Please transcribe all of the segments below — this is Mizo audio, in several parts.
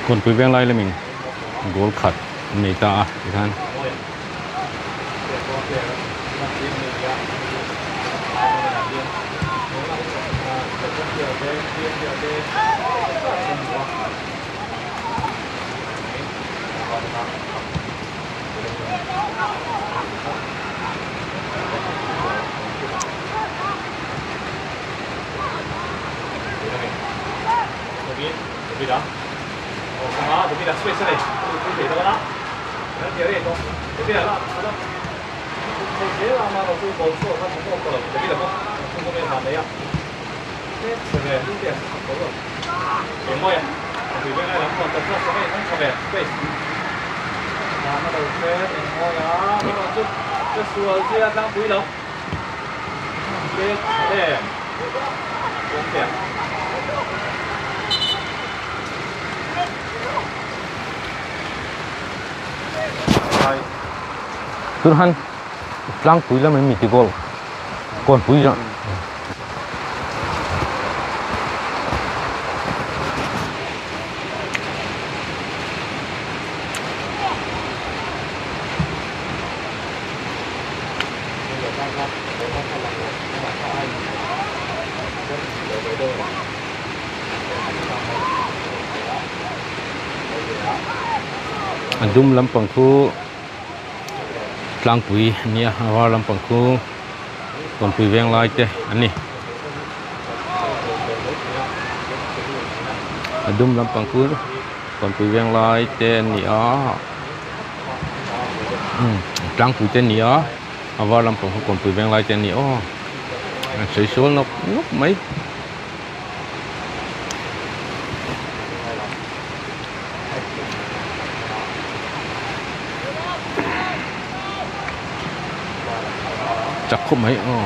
Kawnpui veng lai lamin goal khat an nei ta a tikhan. Turhan tlangpui lam in mi ti goal kawnpui zawng. A dum lampang khu tlangpui a ni a a var lampang khu kawnpui veng lai te an ni a dum lampang khu kawnpui veng lai te an ni a tlangpui te an ni a a var lampang khu kawnpui veng lai te an ni aw a sawi sual nawk nawk mai. Chak khawp mai aw.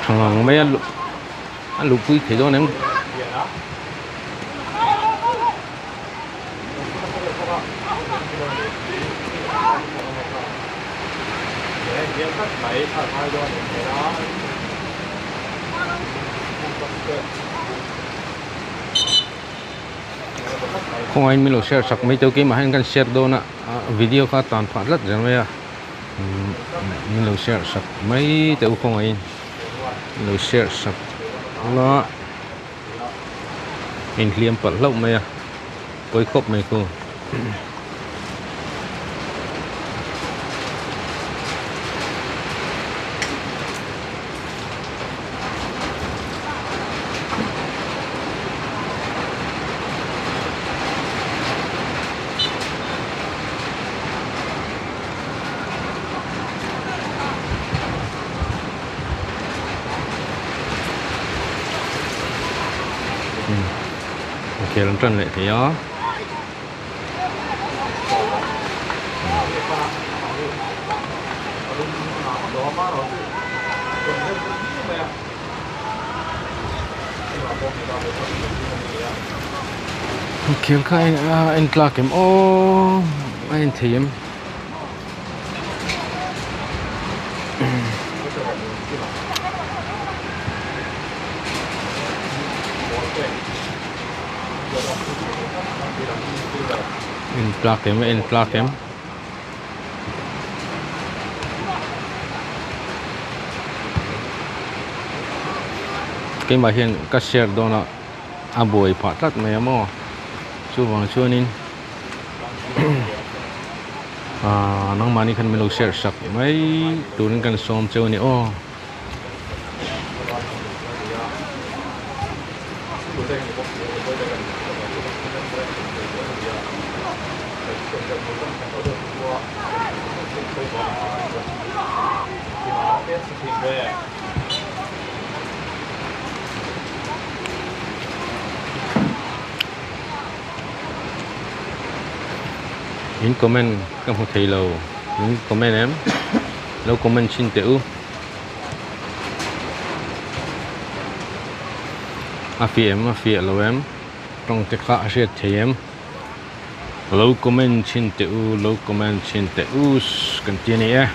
Tha ngang mai a a luhpui thei dawn em. Khawngain min lo share sak mai tawh keimah hian kan share dawn a video kha tan phah tlat zel mai a min lo share sak mai teh u khawngaihin min lo share sak ula. Inhliam palh hlauh mai a pawi khawp mai khu. Khel an tan leh thei a. Khel kha a en tlak em aw a en thei em. En tlak em a en tlak em. Keimah hian ka share dawn a a buai phah tlat mai a maw chuvang chuanin. Aaa nangmahni khan min lo share sak mai turin kan sawm cheu a ni aw. In comment ka hmu thei lo. Min comment em? Lo comment thin teh u. A fiah em? A fiah lo em? Tawng te kha a hriat thei em? Lo comment thin teh u, lo comment thin teh u kan ti a ni e.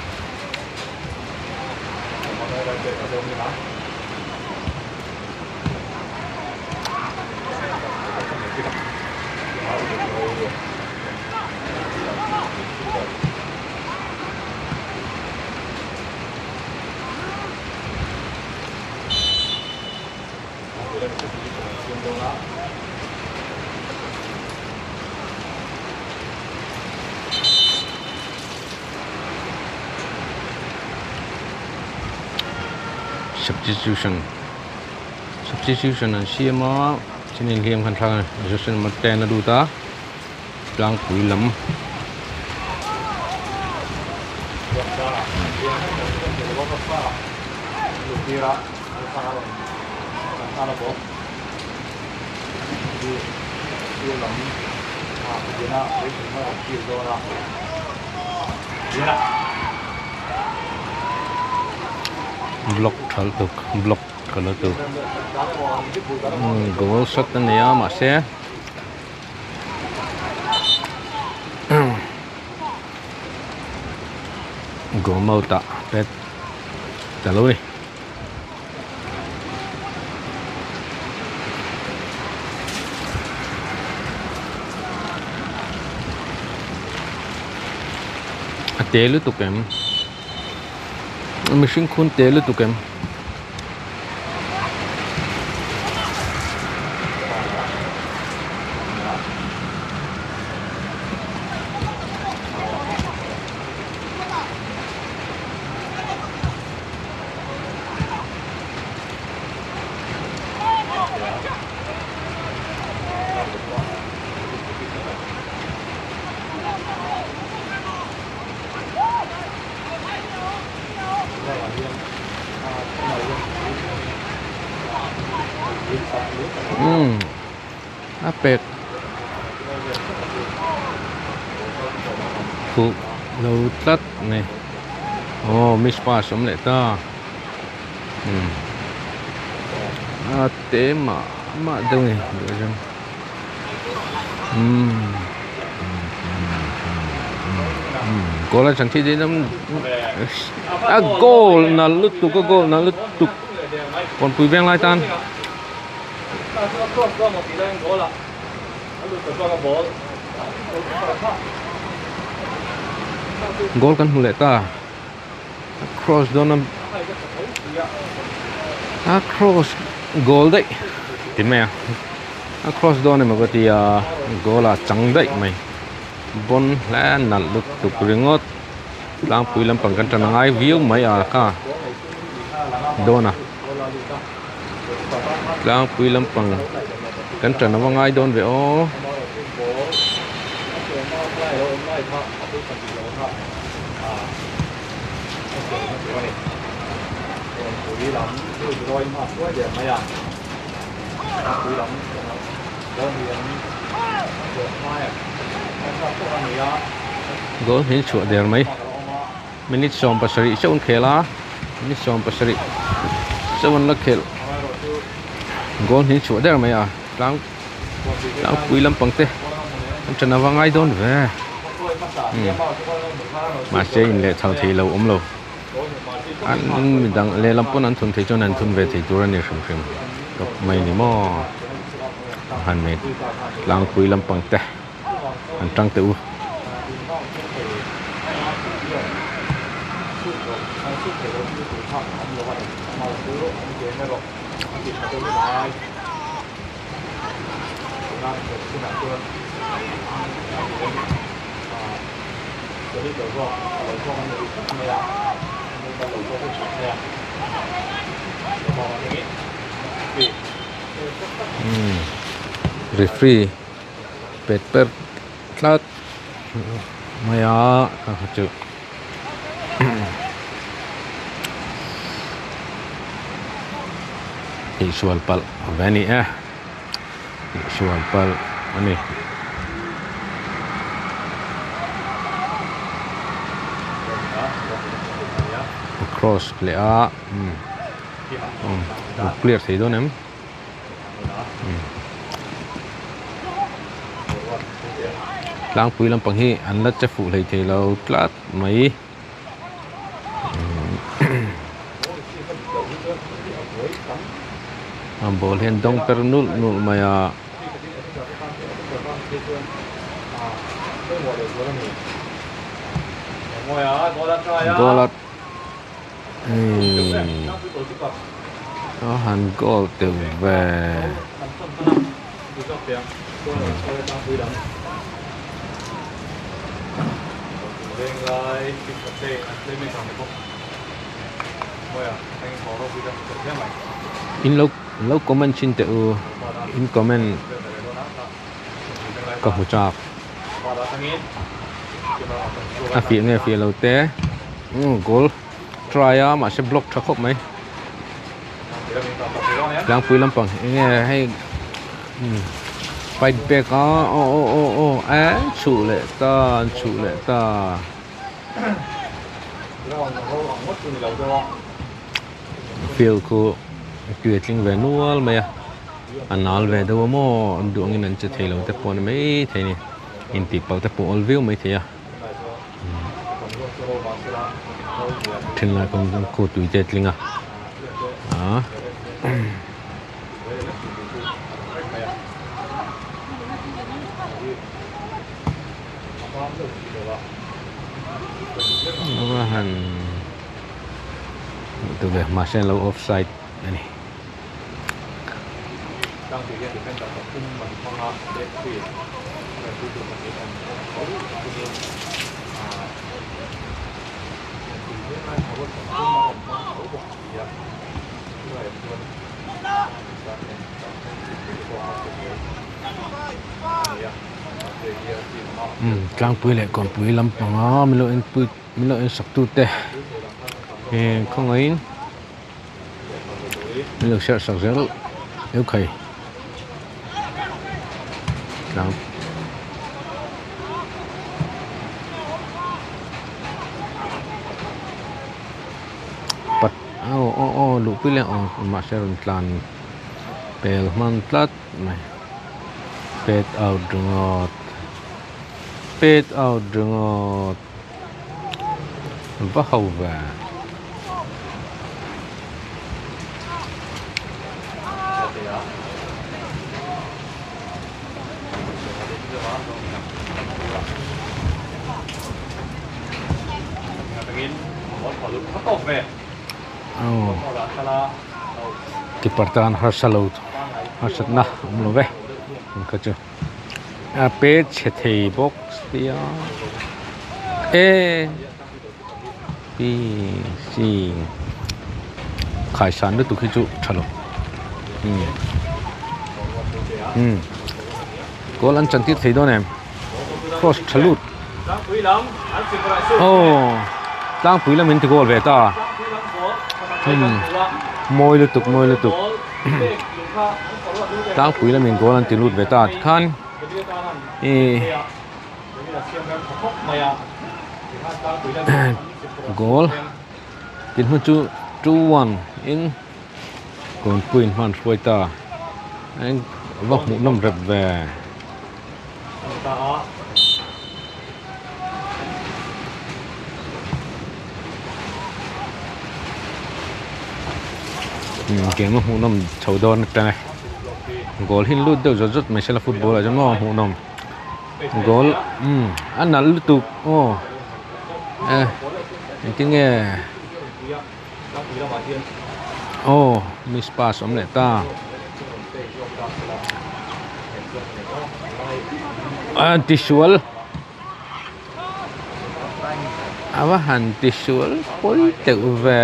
Substitution Substitution an siam a chuanin hliam khan thlak a ni Joshua number ten a lut a tlangpui lam. Block tha lutuk block tha lutuk goal shot a nei a mahse goal mouth ah pet ta lo a ni. A te lutuk em mihring khun te lutuk em. Umm a pek fuh lo tlat mai aw miss pass awm leh ta umm a te mah mah deuh a ni umm goal a chan thei daih a goal nalh lutuk a goal nalh lutuk kawnpui veng lai tan. Goal kan hmu leh ta a cross dawn a a cross goal daih ti mai a a cross dawn emaw ka ti a goal ah chang daih mai bawn hle nalh lutuk ringawt tlangpui lampang kan tan a ngai viau mai a kha dawn a. Tlangpui lampang kan tan ava ngai dawn ve aw. Goal hi chhuah der mai. Minute 70 chauh an khel a, minute 70 chauh an la khelh goal hnih chhuah der mai a tlang tlangpui lampang te an ṭan ava ngai dawn ve mahse in leh chho thei lo awm lo an midang lehlam pawn an thun thei chuan an thun ve thei tur a ni hrim hrim tawp mai ni maw han nei tlangpui lampang te. an tang teh u. Referee. Pet per tlat mai a ka kha chu tihsual palh ve a ni e tihsual palh a ni. Cross leh a umm umm clear thei dawn em umm tlangpui lampang hi an la che fuh hlei thei lo tlat mai. A ball hian dawng per nulh nulh mai a. Goal a a han goal teuh ve. In lo lo comment thin teh u in comment ka hmu chak a fiah nge fiah lo te goal try a mahse block tha khawp mai tlangpui lampang eng nge hei fight back a aw aw aw aw an chhuh leh ta an chhuh leh ta. Field khu tui a tling ve nual mai a a nal ve deuh a maw an duh angin an che thei lo te pawh a ni maithei a ni intih palh te pawh a awl viau maithei a thenlai kawng chu khu tui te a tling a ah. A han tu ve mahse an lo offside a ni. Umm tlangpui leh kawnpui lampanga min lo enpui min lo ensak tute eh khawngaihin min lo hriat sak zel deuh khai tlang pat aw aw aw luhpui leh aw mahse rawn tlan pel hman tlat mai pet out ringawt pet out ringawt va ho ve. Keeper tan harsa lo harsatna awm lo ve ang kha chu a pe chhe thei bawk sia e p c khaisan lutuk hi chu tha lo umm umm goal an chan tir thei dawn em cross tha lut aw tlangpui lam in ti goal ve ta umm mawi lutuk mawi lutuk tlangpui lam in goal an ti lut ve ta tikhan ih goal tin hmun chu 2-1 in Kawnpuiin hman hruai ta eng va hmuh nawm rep ve. Game a hmuh nawm chho dawn atang e goal hi lut deuh zawt zawt mai sela football ah chuan maw hmuh nawm goal umm a nalh lutuk aw eh engtin nge. Aw miss pass awm leh ta a tisual a va han tisual pawi teuh ve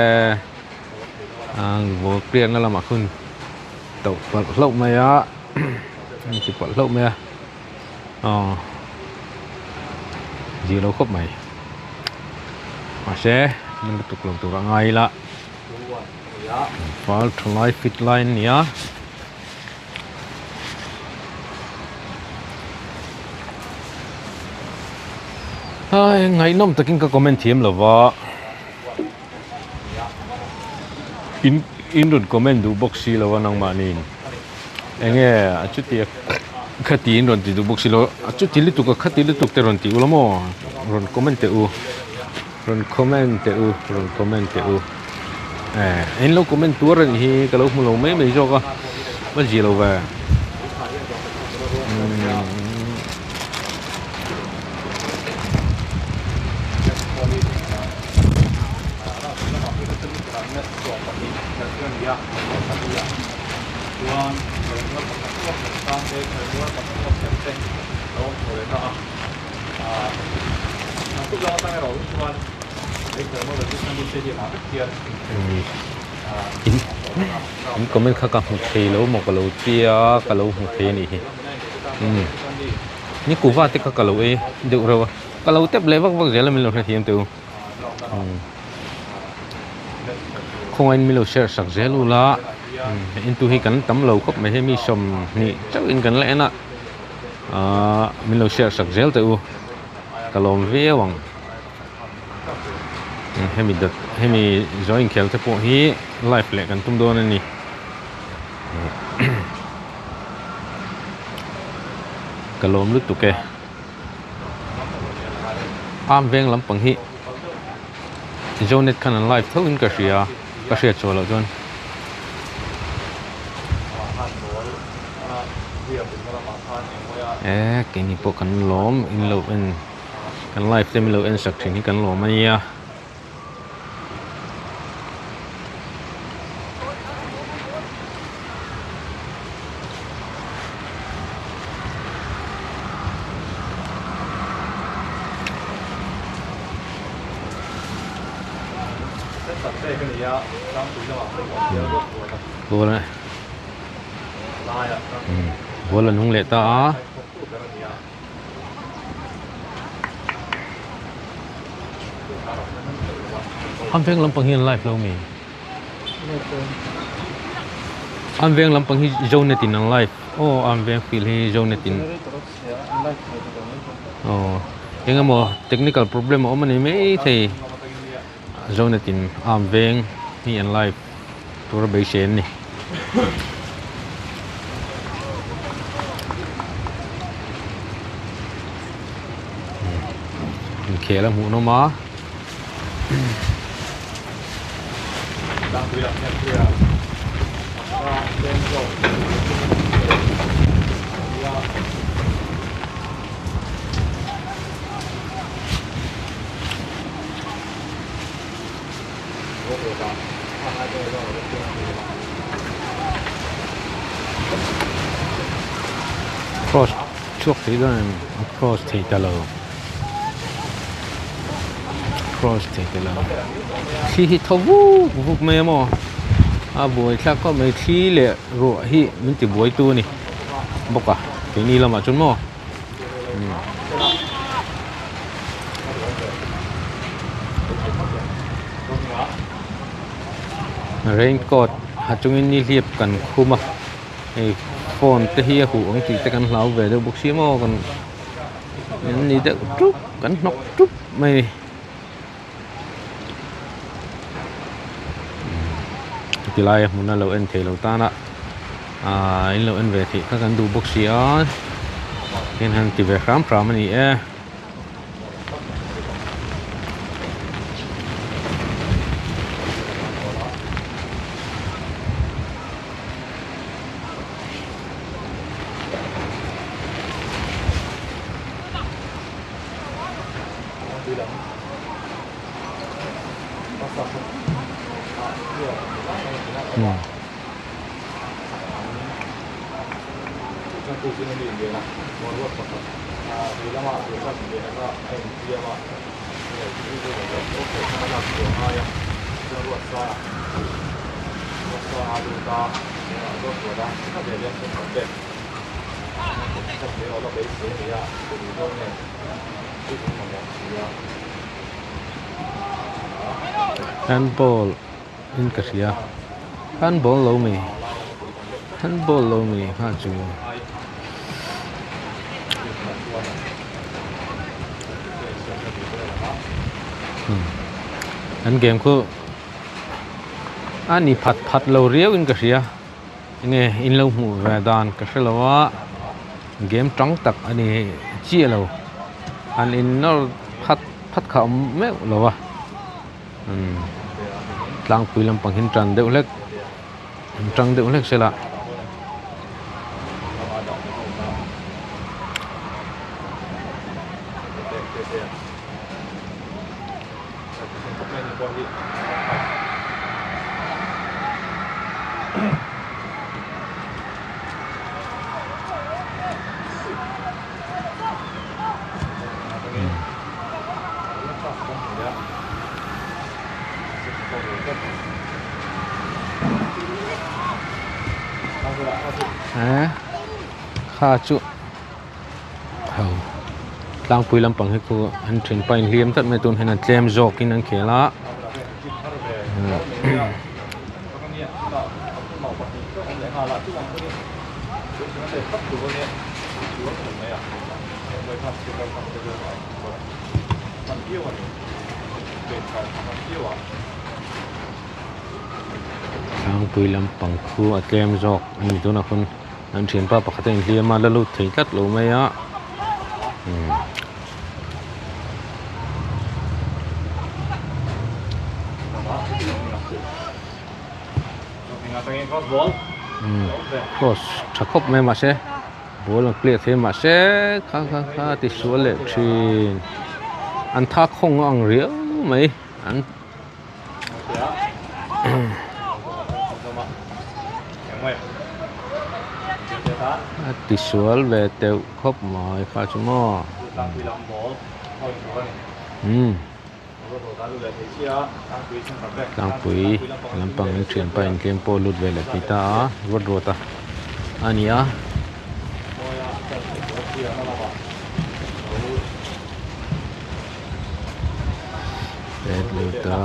a ball clear na lamah khawn tauh palh hlauh mai a an ti palh hlauh mai a aw zir lo khawp mai mahse na lutuk lo tur a ngai ila fal tha lai fit lai an ni a. Ngaihnawm takin ka comment thiam lo va. In in rawn comment duh bawk si lo a nangmahniin enge a chuti khati in rawn ti duh bawk si lo a chuti lutuk a khati lutuk te rawn ti ula maw rawn comment teh u rawn comment teh u rawn comment teh u eh in lo comment tur a nih hi ka lo hmu lo mai mai zawk a va zia lo ve umm. In comment kha ka hmu thei lo maw ka lo tia ka lo hmu thei a nih hi umm ni kuva te kha ka lo ei deuh reuh a ka lo tep leh vak vak zel a min lo hrethiam teh u. Khawngain min lo share sak zel ula entu hi kan tam lo khawp mai hemi sawmhnih chauhin kan la en a ahh min lo share sak zel teh u ka lawm viau ang hemi dawt hemi zawh inkhel te pawh hi live leh kan tum dawn a ni ka lawm lutuk e. Am veng lampang hi Zonet khan an live tho in ka hria ka hriat chhuah loh chuan. Eh keini pawh kan lawm in lo en kan live te min lo en sak thin hi kan lawm a nia. Ball a nung leh ta a. An veng lampang hi an live lo mi? An veng lampang hi Zonet in an live aw an veng field hi Zonet in aw eng emaw technical problem a awm a ni maithei Zonet in an veng hi an live tur a beisei an ni. Inkhel a hmuh nawm a. Cross chhuak thei dawn em a cross thei ta lo cross thei ta lo thli hi thaw vuk vuk mai a maw a buai thlak khawp mai thli leh ruah hi min ti buai tu a ni bawk a keini lamah chuan maw. Raincoat ha chungin nihliap kan khum a hei phone te hi a huh ang tih te kan hlau ve deuh bawk si maw kan an ni deuh tup kan hnawk tup mai a ni tilai a hmun a lo en thei lo tan a ahh in lo en ve theih kha kan duh bawk si a tin han ti ve hram hram a ni e. Handball in ka hria handball lo mi handball lo mi kha chu an game khu. A ni phat phat lo riau in ka hria enge in lo hmuh ve dan ka hre lo a game tang tak a ni chiah lo han in nawr phat phat kha a awm meuh lo a umm tlangpui lampang hi an tan deuh hlek an tang deuh hlek sela. Kha chu ho tlangpui lampang hi khu an thianpa in hliam tlat mai tun hian an tlem zawkin an khel a. Tlangpui lampang khu a tlem zawk a ni tunah khawn an thianpa pakhat a inhliam a la lut thei tlat lo mai a umm. Cross tha khawp mai mahse ball an clear thei a mahse kha kha kha ti sual leh thin an thak khawng ang riau mai an. A tisual ve teuh khawp mai kha chu maw umm tlangpui lampang in thianpa intlem pawh lut ve leh thei ta a ruat ruat a a ni a. Pet lut a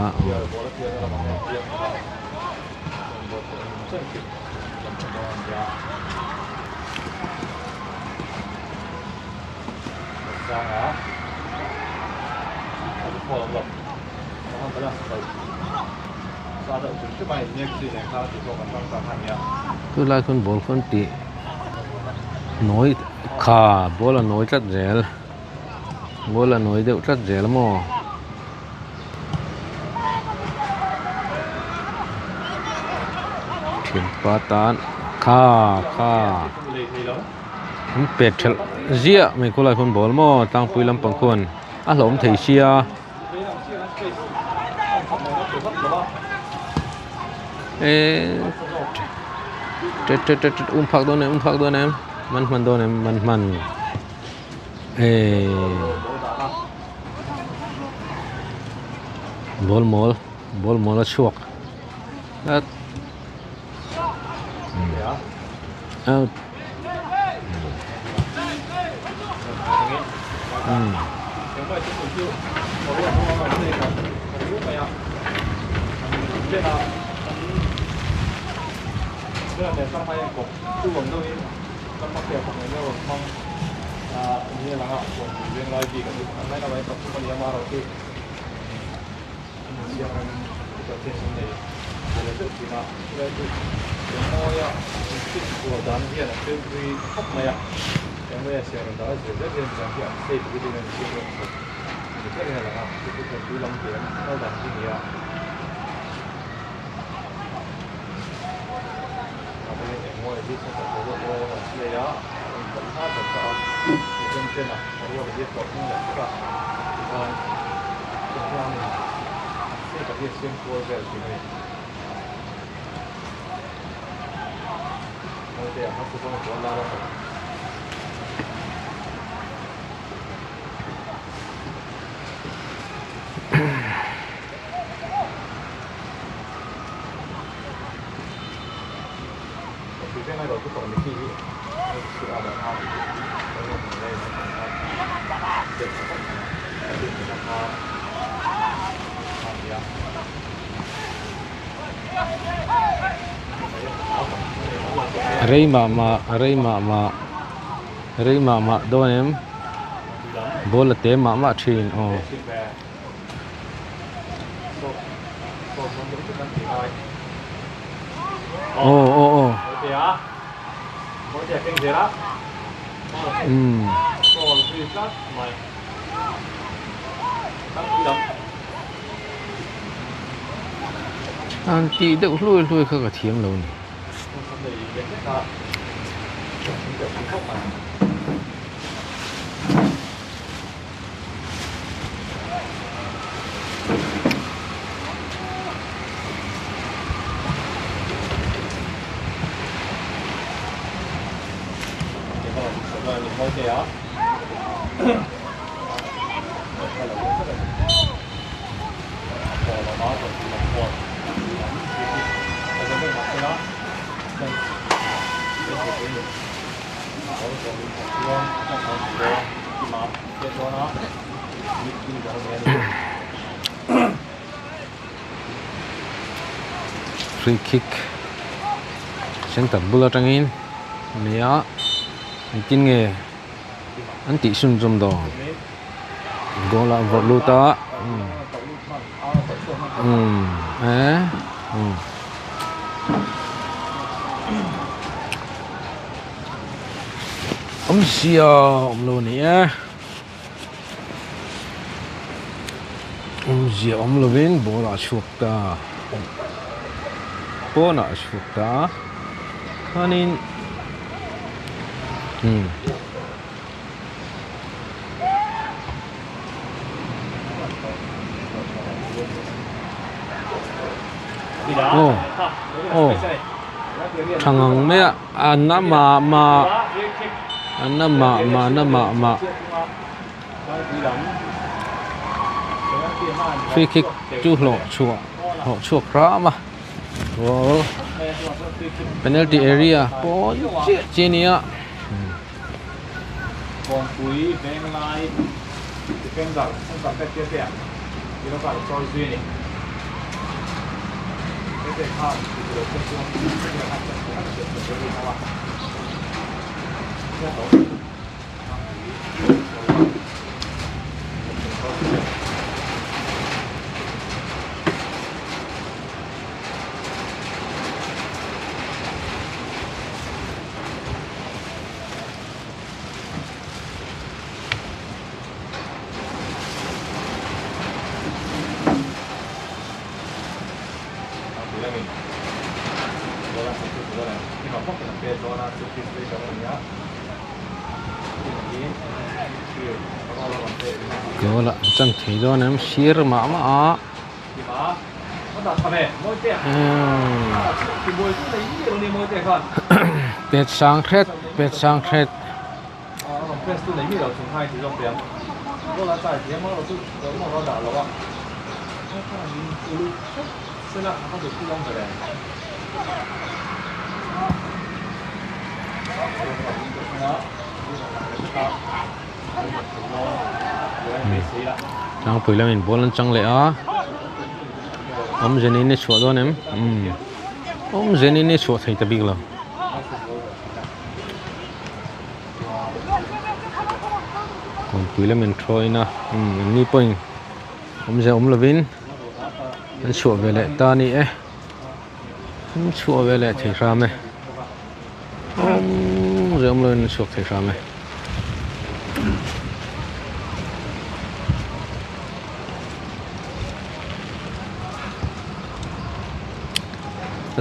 Chulai chuan ball khawn tih nawi kha ball a nawi tlat zel. Ball a nawi deuh tlat zel maw? Thianpa tan kha kha an pet thelh ziah mai khawlai khawn ball maw tlangpui lampang khuan a hlauhawm thei sia. Eee tet tet tet um phak dawn em um phak dawn em man hman dawn em man hman. Ball mawl ball mawl a chhuak tlat out Rei mah mah rei mah mah rei mah mah dawn em ball a te mah mah thin aw. Aw aw aw. Umm. An tih deuh hluai hluai kha ka thiam lo ni. Free kick center bul atangin nia engtin nge an tih sun zawm dawn goal ah vawrh lut a umm eh umm. Awmzia awm lo a ni e. Awmzia awm lovin ball ah a chhuak ta. Pawnah a chhuak ta a. Khanin umm. Aw aw tha ngang mai a a na mah mah a na mah mah na mah mah free kick chu hlawh chhuah hlawh chhuak hram a goal penalty area pawn chiah chiah a ni a. Kawnpui Venglai defender center back te te ah yellow card a chawi zui a ni. Tete khan ti lo pawh chuan player khan chance khat a siam chawp zel a a. Goal ah an chan thei dawn em sir mah mah a. Pet sang hret pet sang hret. Tlangpui lamin ball an chang leh a awmze niin a chhuah dawn em umm awmze niin a chhuah thei ta bik lo. Kawnpui lamin thaw in a umm an ni pawhin awmze awm lovin an chhuah ve leh ta a ni e an chhuah ve leh thei hram e. Awm rem lo in chhuak thei hram e.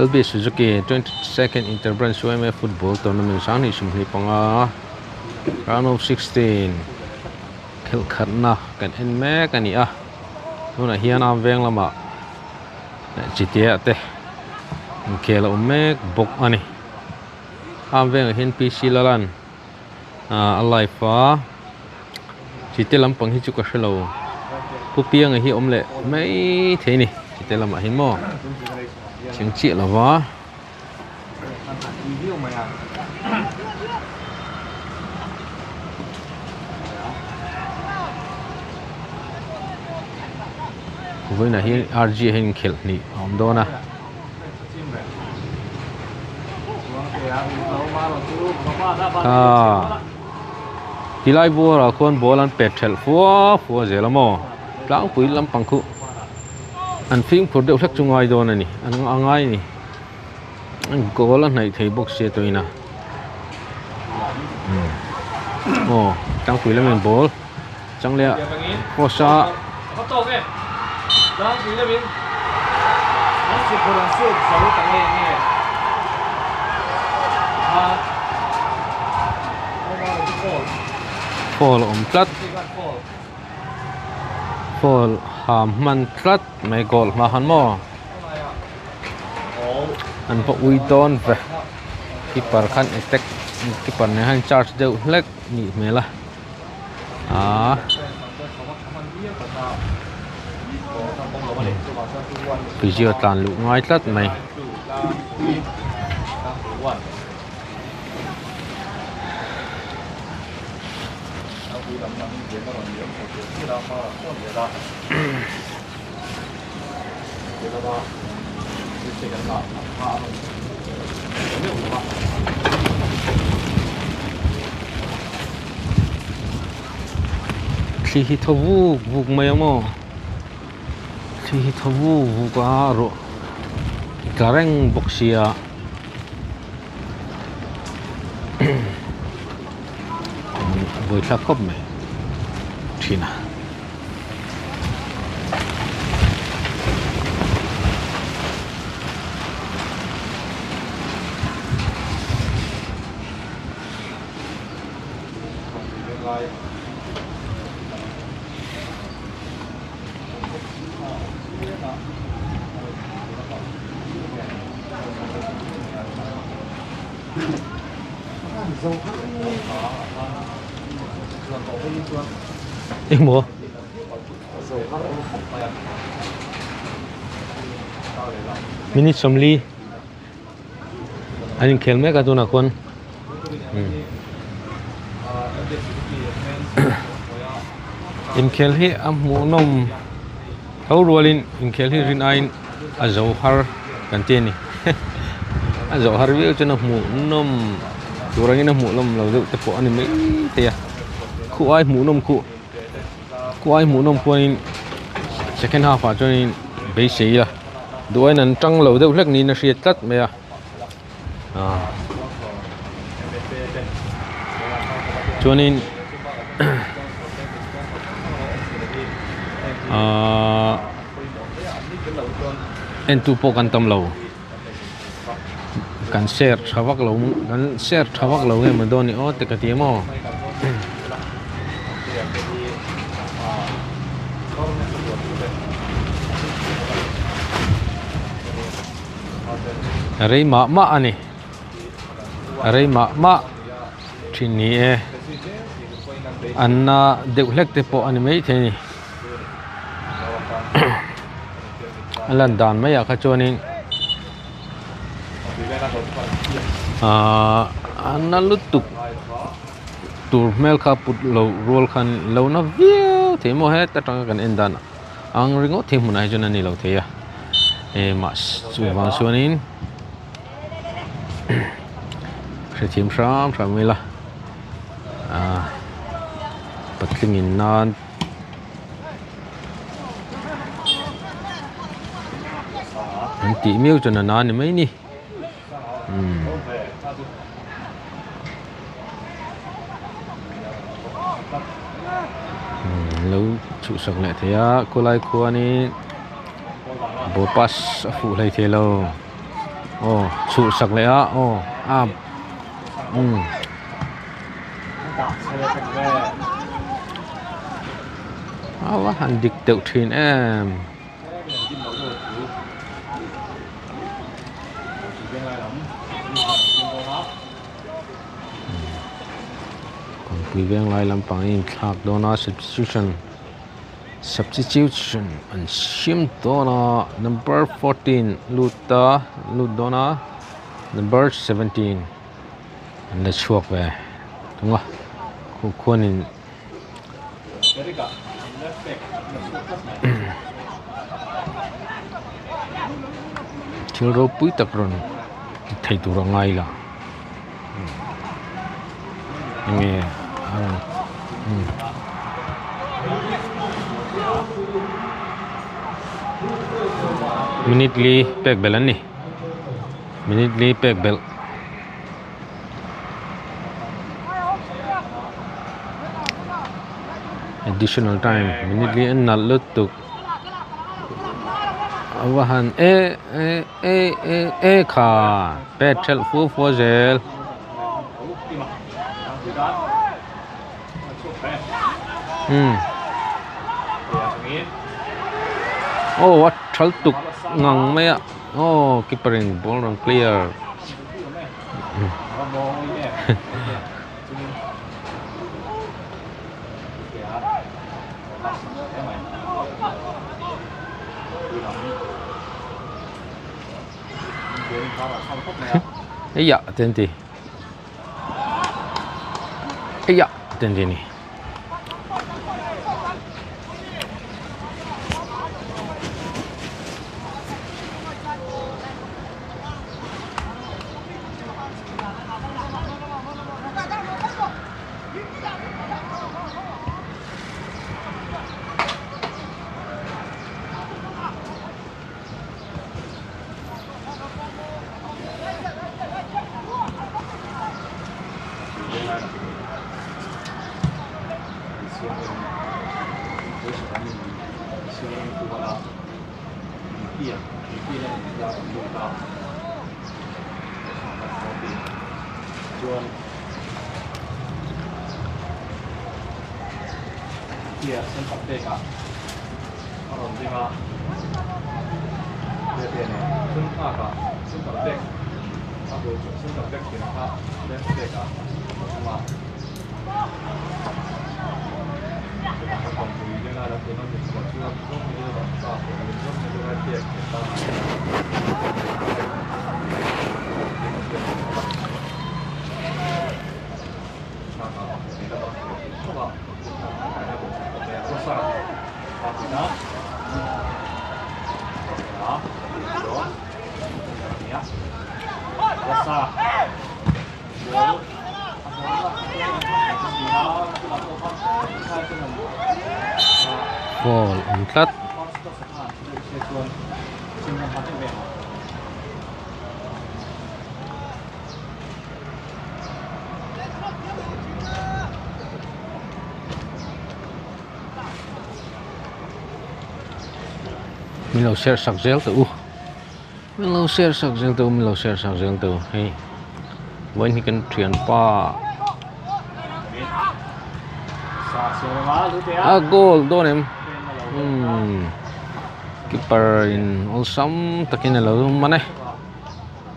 LB Suzuki 22nd Interbranch UMA Football Tournament 2025 Round of 16 khelh khatna kan en mek a ni a tunah hian a veng lamah Chitea te inkhel a awm mek bawk a ni. A vengah hian P C Lalan ah a live a Chite lampang hi chu ka hre lo Pu Pianga hi a awm leh mai thei a ni Chite lamah hian maw chiang chiah lo va. Vawiinah hian R G ah hian inkhelh hnih a awm dawn a. Aaa tilai buarah khuan ball an pet thelh fua fua zel a maw tlangpui lampang khu an fimkhur deuh hlek chu ngai dawn a ni a ngai a ni. Goal a hnaih thei bawk sia tuin a aw tlangpui lamin ball chang leh a cross a. Foul a awm tlat foul ham hman tlat mai goal hma khan maw. An va ui dawn ve keeper khan attack keeper nen khan charge deuh hlek nih hmel a aaa physio tlan luh ngai tlat mai. Thli hi thaw vuk vuk mai ang maw thli hi thaw vuk vuk a ruah tla reng bawk sia buaithlak khawp mai thin a. Engmaw? Minute sawmli an inkhel mek a tunah khuan inkhel hi a hmuhnawm tho rualin inkhel hi rin aiin a zo har kan ti a ni a zo har viau chuan a hmuhnawm tur angin a hmuhnawm lo deuh te pawh a ni maithei a khu ai hmuhnawm khuh. Khuai hmuhnawm khuanin second half ah chuanin beisei a duhaiin an tang lo deuh hlek niin a hriat tlat mai a ah chuanin ahh entu pawh kan tam lo kan share tha vak lo kan share tha vak lo nge maw dawn ni aw te ka ti a maw. Rei mah mah a ni rei mah mah thin ni e an na deuh hlek te pawh a ni maithei a ni. A lan dan mai ah kha chuanin ahh a na lutuk tur hmel kha put loh rual khan lo na viau thei maw heta tanga kan en dan ang ringawt hi hmunah hi chuan a ni lo thei a eh mahse chuvang chuanin hrethiam hram hram ila ahh patlingin nan. An tih miau chuan a na ni mai ni umm lo chhuhsak leh thei a khawlai khuanin ball pass a fuh hlei thei lo aw chhuhsak leh a aw a umm. A va han dik deuh thin em. Kawngpui veng lai lampang a inthlak dawn a substitution substitution an siam dawn a number 14 lut a lut dawn a number 17. An la chhuak ve tung a khuh khuanin thil ropui tak rawn ti thei tur a ngai la enge a rawn minute li pek belh an ni. Minute li pek belh. Additional time minute li an nalh lutuk a va han e e e e e kha pet thelh fua fua zel. Umm aw a thal tuk ngang mai a aw keeper in ball rawn clear. Eiah te an ti eiah te an ti a ni. Ball awm tlat. Min lo share sak zel teh u. Min lo share sak zel teh u min lo share sak zel teh u hei vawiin hi kan thianpa a goal dawn em umm keeper in awlsam takin a lo man e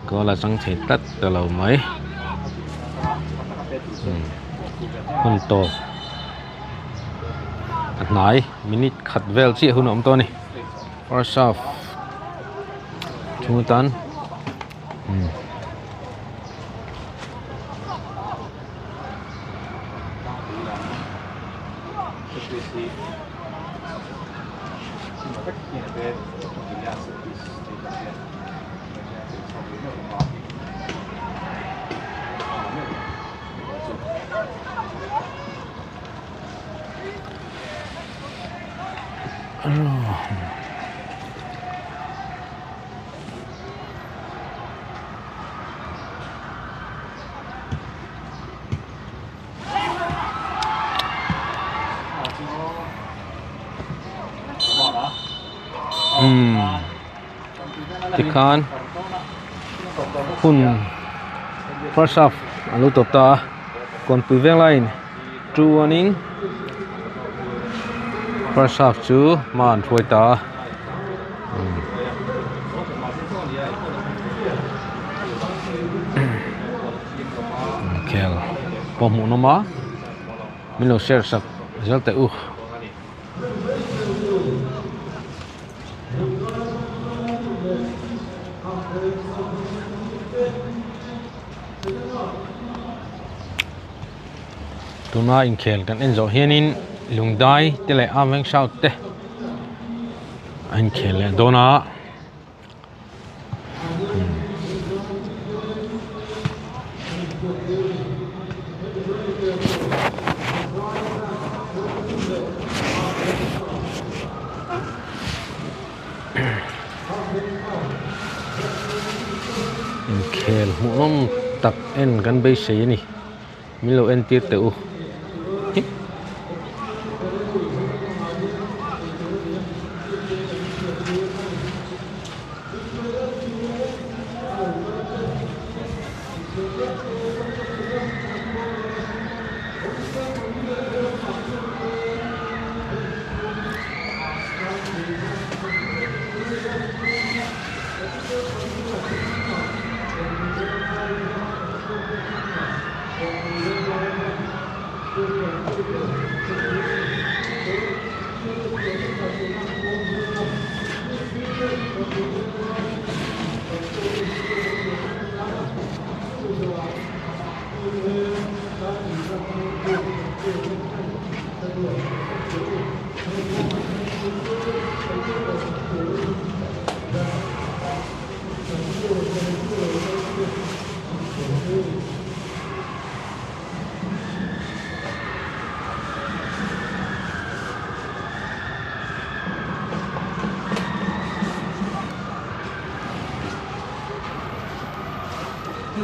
goal a chang thei tlat ta lo mai umm hun tawp a hnai minute khat vel chiah hun a awm tawh a ni. First half chhung tan umm Umm tikhan hun first half a lo tawp ta a kawnpui veng laiin 2-1 in first half chu hma an hruai ta a khel pawh hmuh nawm a min lo share sak zel teh u. Tuna inkhel kan en zawh hianin Lungdai te leh Arm Veng South te a inkhel leh dawn a. Inkhel hmuhnawm tak en kan beisei a ni. Min lo entir teh u.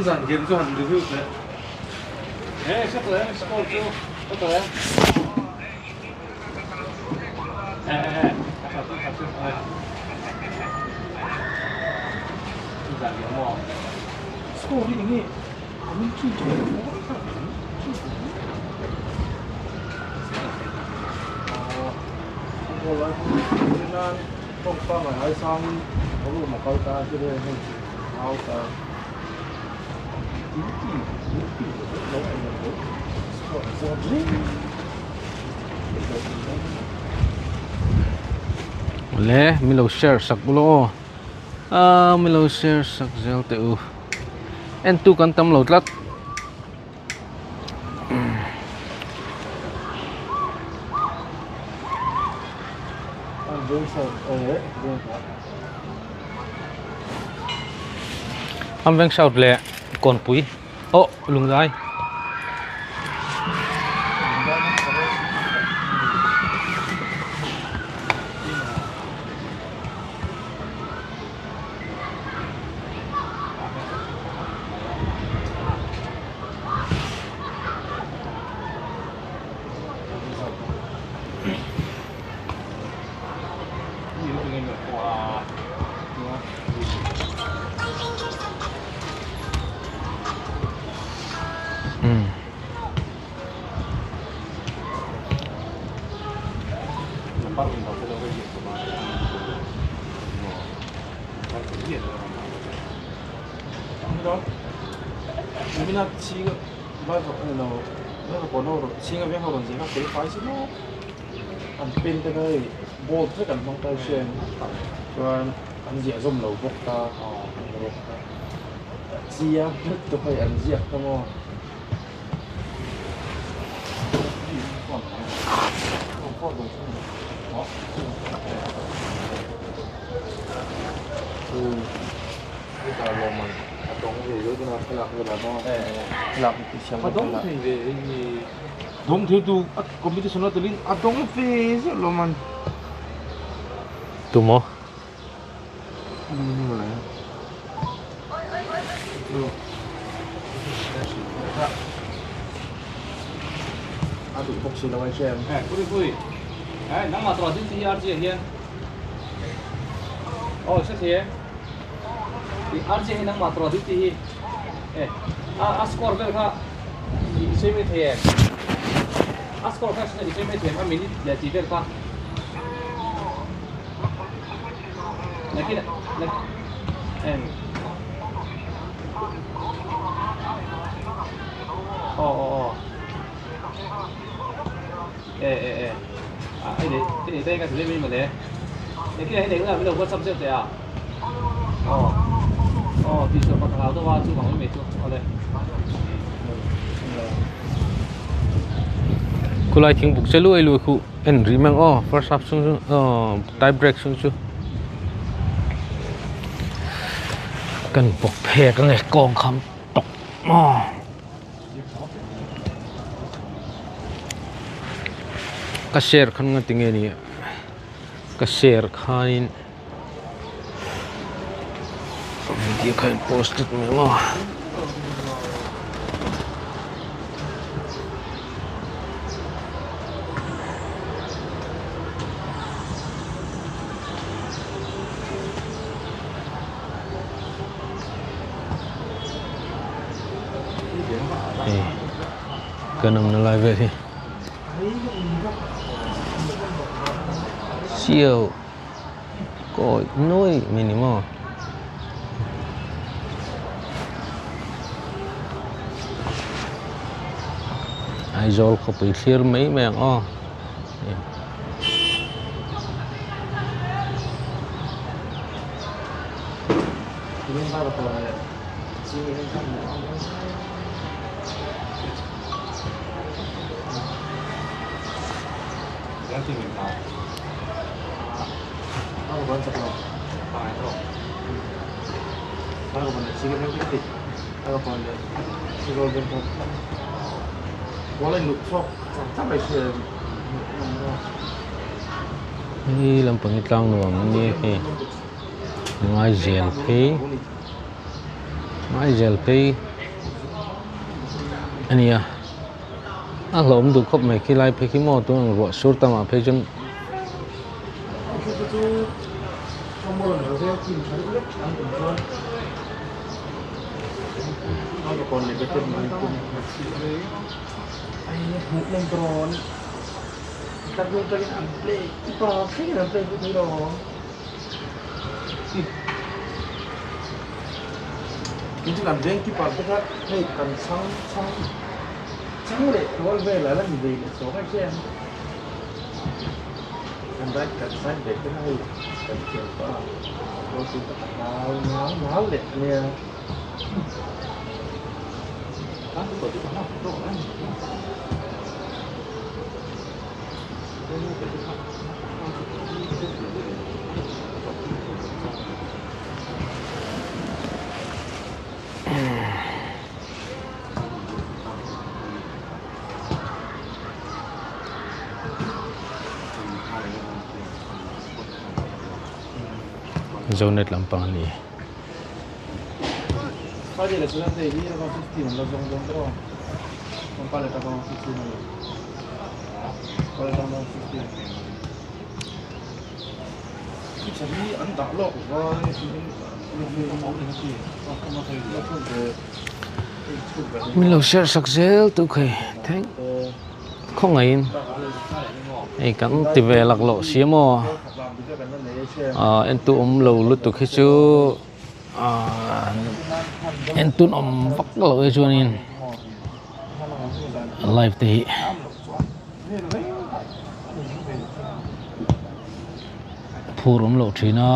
Zan game chu han review teh. He hre tawh em score chu hre tawh em. He he he a tha chu tha chu he. Zan game maw. Score hi enge commentary tawh Le min lo share sak bawk aw ah min lo share sak zel teh u en tu kan tam lo tlat. Am veng south leh kawnpui aw lunglai. Tumaw? Khulai thing buk che luai luai khu en rih mang aw first half chhung chu aw tie break chhung chu kan bawk phek ange kawng kham tawk maw. Ka share khan nga tinge ni ka share khanin. Video kha in post tlat mai maw. Hei kan awmna lai vel hi chiau kawi nuai mai ni maw. Aizawl khawpui thlir mai mai ang aw. Hei lampang hi tlang nuam a nia hei Ngaizel phei Ngaizel phei a nia a hlauhawm duh khawp mai khi lai phei khi maw tun ang ruah sur tamah phei chuan. Zonet lampang a ni. Min lo share sak zel tu khai thank khawngaihin hei kan ti ve laklawh si maw ah entu awm lo lutuk hi chu ah entun awm vak lo e chuanin live te hi. Phur awm loh thin a.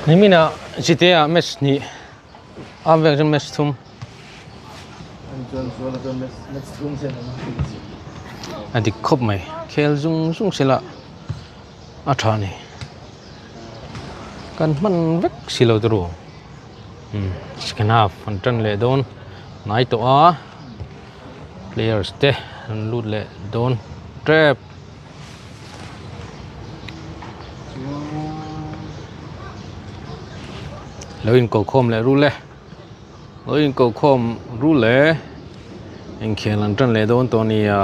Nimina Zite-ah match hnih a vek chuan match thum a dik khawp mai khel zung zung sela a tha a ni kan hman vek si lo turu umm second half an tan leh dawn hnai tawh a players te an lut leh dawn tep. Lo inko khawm leh rul e lo inko khawm rul e inkhel an tan leh dawn tawh a nia.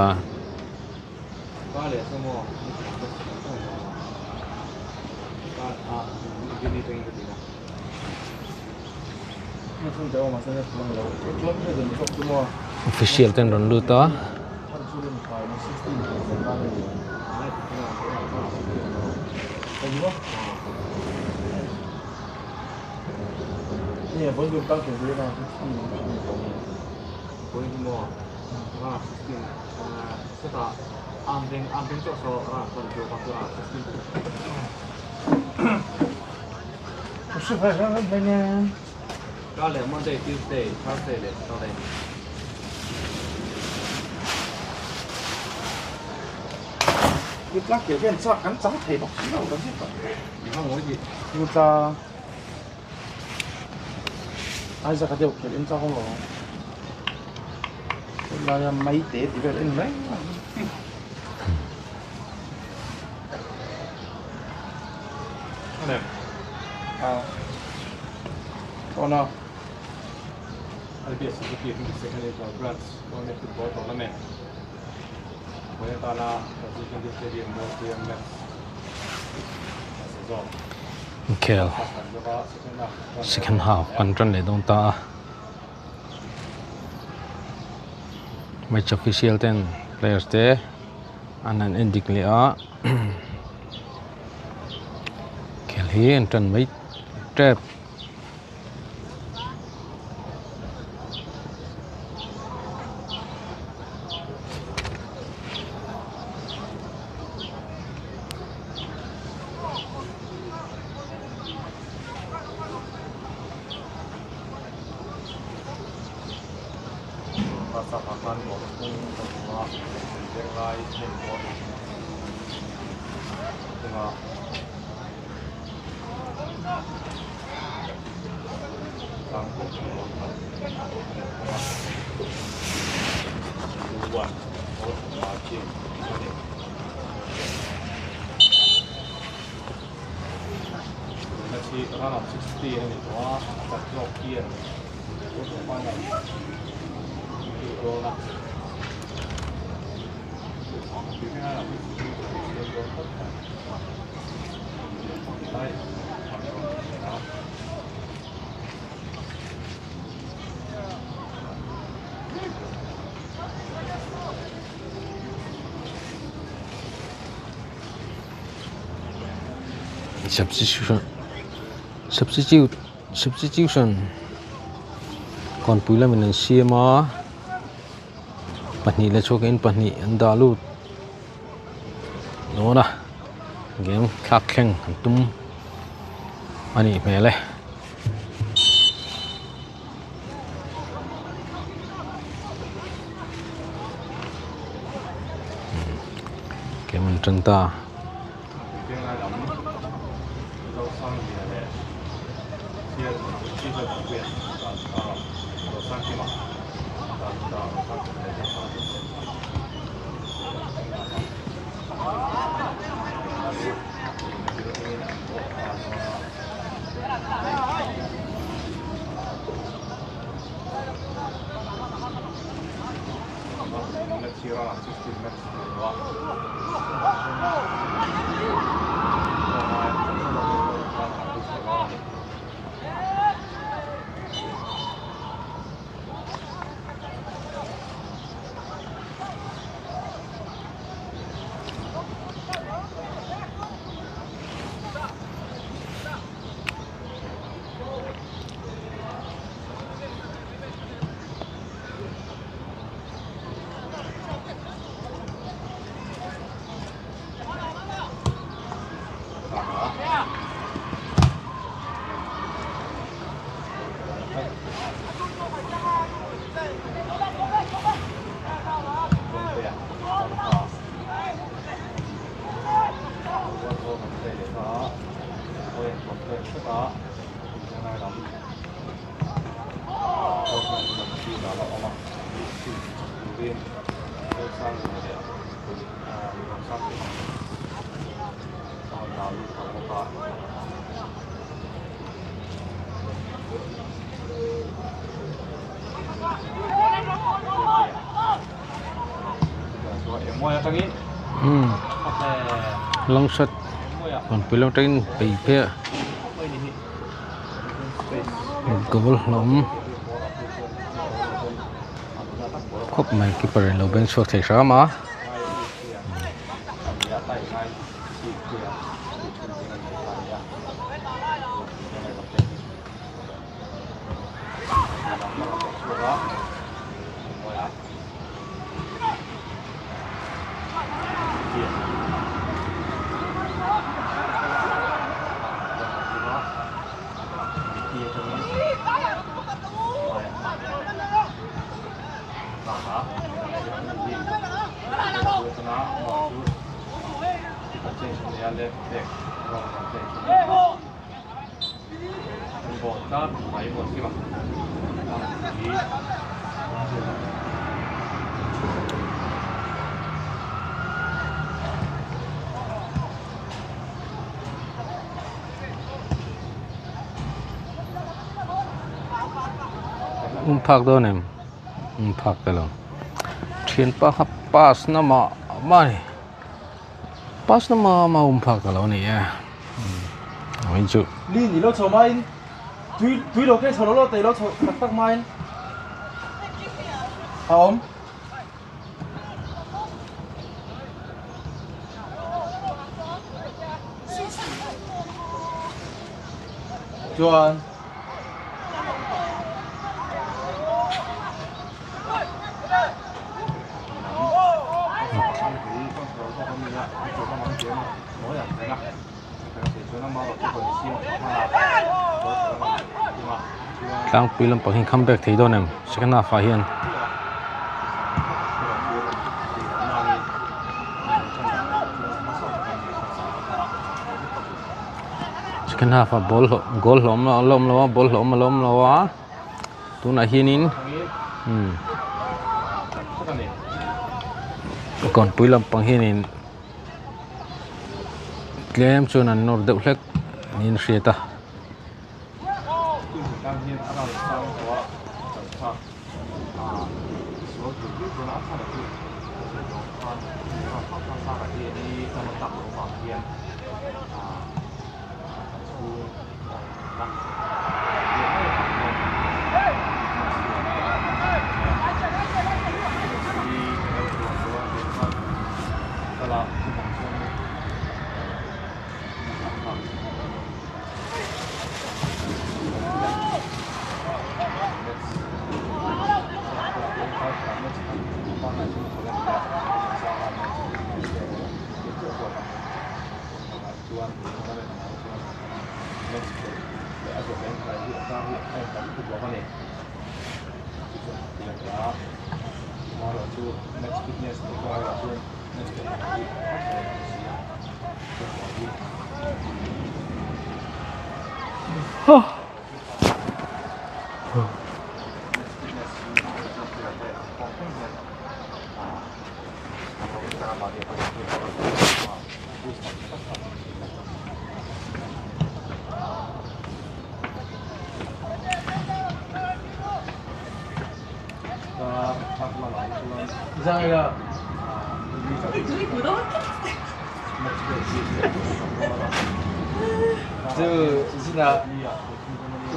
Official te an rawn lut a. Inkhel second half kan tan leh dawn ta a match official ten players te an han en dik leh a khel hi an tan mai tep. Substitution substitute substitution kawnpui lamin an siam a pahnih leh chhuakin pahnih an dah lut dawn a game thlak thleng an tum a nih hmel e. Game an tan ta. Long shot kawnpui lam atangin bei phei a goal hlawm khawp mai keeper in lo beng chhuak thei hram a. Um phak dawn em um phak ta lo thianpa kha pass na mah mah a ni pass na mah mah um phak ta lo a ni e vawiin chu. Tui tui lo ke chho lo lo tei lo chho tak tak main a awm. Chuan Tlangpui lampang hi come back thei dawn em second half ah hian. Second half ah ball hlawh goal hlawh a la awm lo a ball hlawh a la awm lo a tunah hianin umm kawnpui lampang hianin. Tlem chuan an nawr deuh hlek niin a hriat a.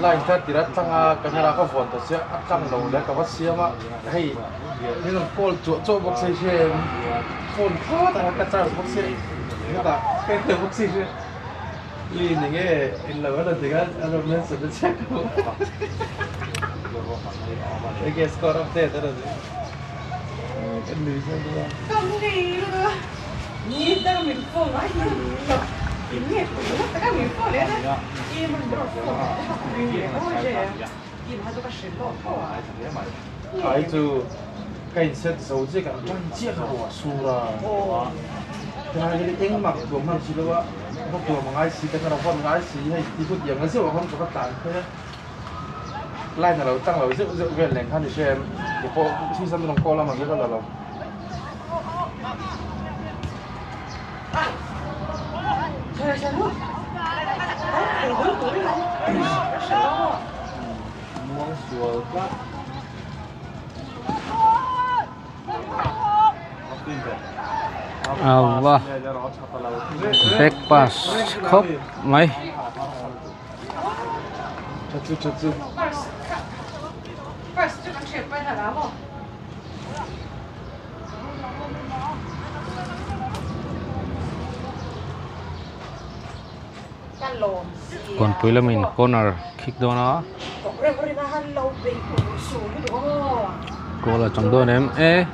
Line kha tira tlang a camera ka vuan ta sia a tlang lo le ka va siam a hei min rawn call chuah chuah bawk se hre phone kha tak a ka charge bawk sia hetah ka en bawk si hre mi ni nge in lo a rawn ti khan a rawn mention na chiah ka hmu enge score update a rawn ti ka nui zel bawk a. Khai chu ka in set zo chiah kan tan chiah kha ruah sur a helai hi engmah ka tuam hman si lo a ka tuam a ngai si ka hnar a hawn ngai si hei ti phut iang a zeuh a hawn ka va tlan phei a. Line a lo tlang lo zeuh zeuh vel nen khan i hria em? Kei pawh season rawn call a mahse ka la lo. Muang sual tlat. Awa back pass khawp mai. Kawnpui lamin corner khik dawn a goal a chang dawn em e.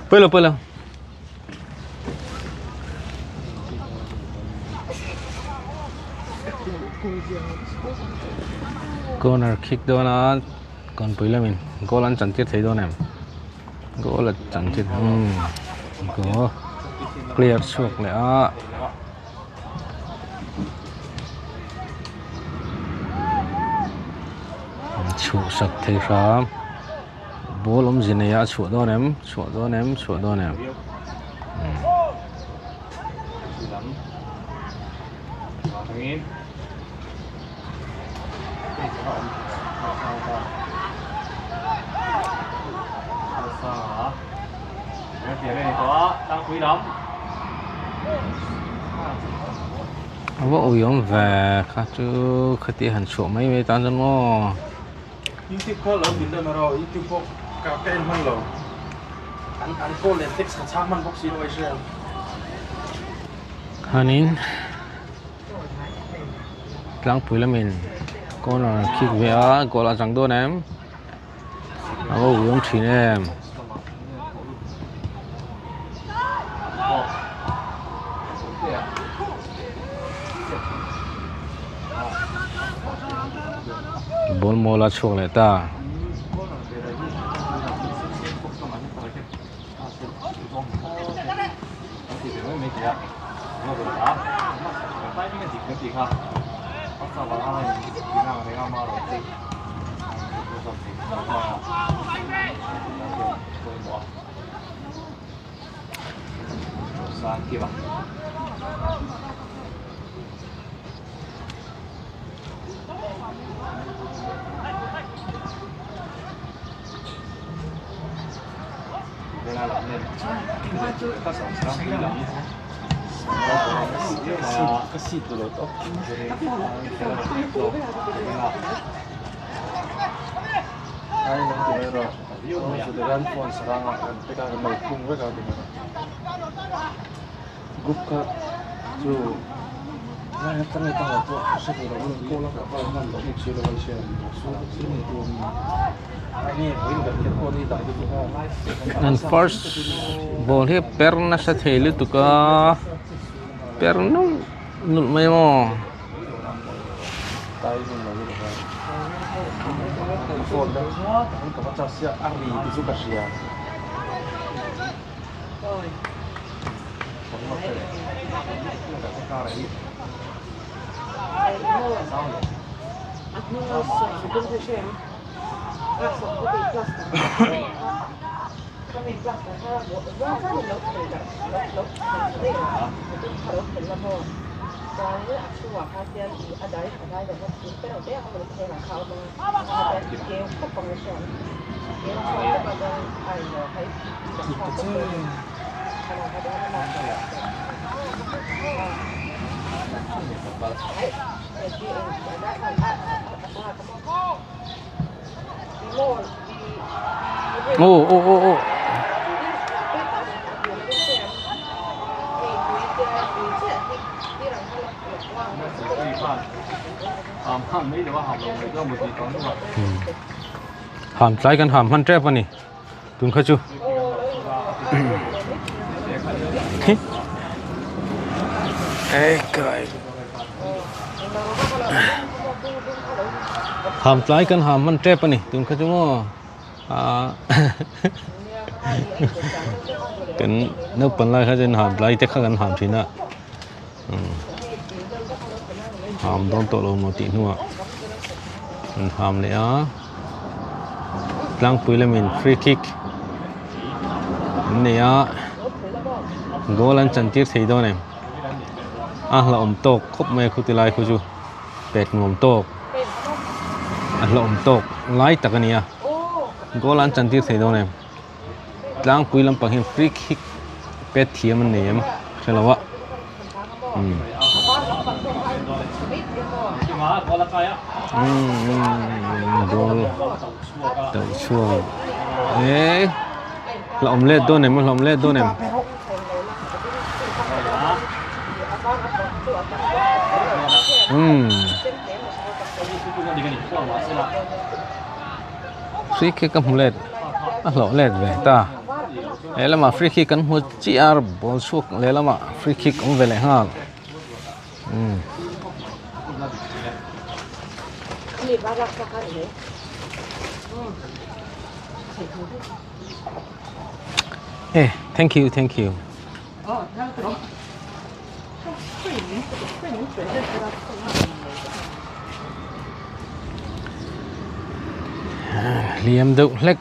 Pawilo pawilo. Corner kick dawn a kawnpui lamin goal an chan tir thei dawn em goal a chan tir umm goal clear chhuak leh a. Chhuh sak thei hram ball awmze nei a chhuah dawn em chhuah dawn em chhuah dawn em. A va uiawm ve kha chu khati han chhuah mai mai tan chuan maw. YouTube kha lo din deuh erawh YouTube pawh ka ka en hman lo an an call leh text ka chhang hman bawk si lo a i hria. Khanin tlangpui lamin corner kick ve a goal a chang dawn em. A va uiawm thin em. Ball mawl a chhuak leh ta. Group kha chu lai atang leh tangah pawh a hre thei lo a call a ka call hman loh bawk si lo a hria An first ball hi per nasa thei lutuk a per nulh nulh mai maw. Aw aw aw aw Ham tlai kan ham hman tep ani tun kha chu ham tlai kan ham hman tep ani tun kha chu maw kan naupang lai kha chuan ham tlai te kha kan ham thin a ham dawn tawh lo maw tih hnuah an ham leh a tlangpui lamin free kick an nei a goal an chan tir thei dawn em a hlauhawm tawk khawp mai a khuti lai khu chu pet nuam tawk a hlauhawm tawk lai tak a ni a goal an chan tir thei dawn em tlangpui lampang hian free kick pet thiam an nei em hre lo a umm umm goal tauh chhuak eee hlauhawm let dawn em hlauhawm let dawn em. Umm free kick ka hmu let a hlawh let ve ta he lamah free kick kan hmu chiah a ball chhuak leh lamah free kick awm ve leh nghal umm. Eh thank you thank you. Hliam deuh hlek.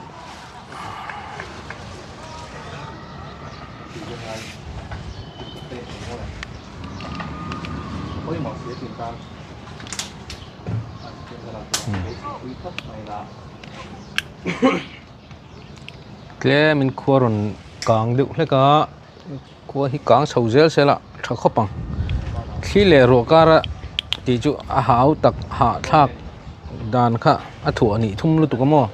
Tlem in khua rawn kang deuh hlek a. Khua hi kang chho zel se la tha khawp ang thli leh ruah kara tih chu a hau tak hahthlak dan kha a thuah nih thum lutuk a maw.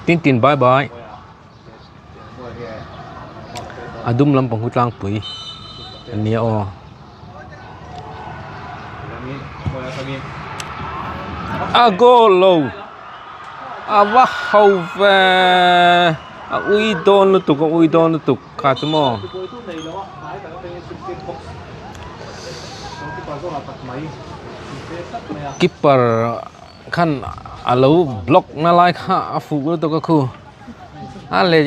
Tin tin bye bye. A dum lampang hu tlangpui a nia aw. A goal lo a va ho ve a ui dawn lutuk a ui dawn lutuk kha chu maw. Keeper khan a lo block na lai kha a fuh lutuk a khu. A le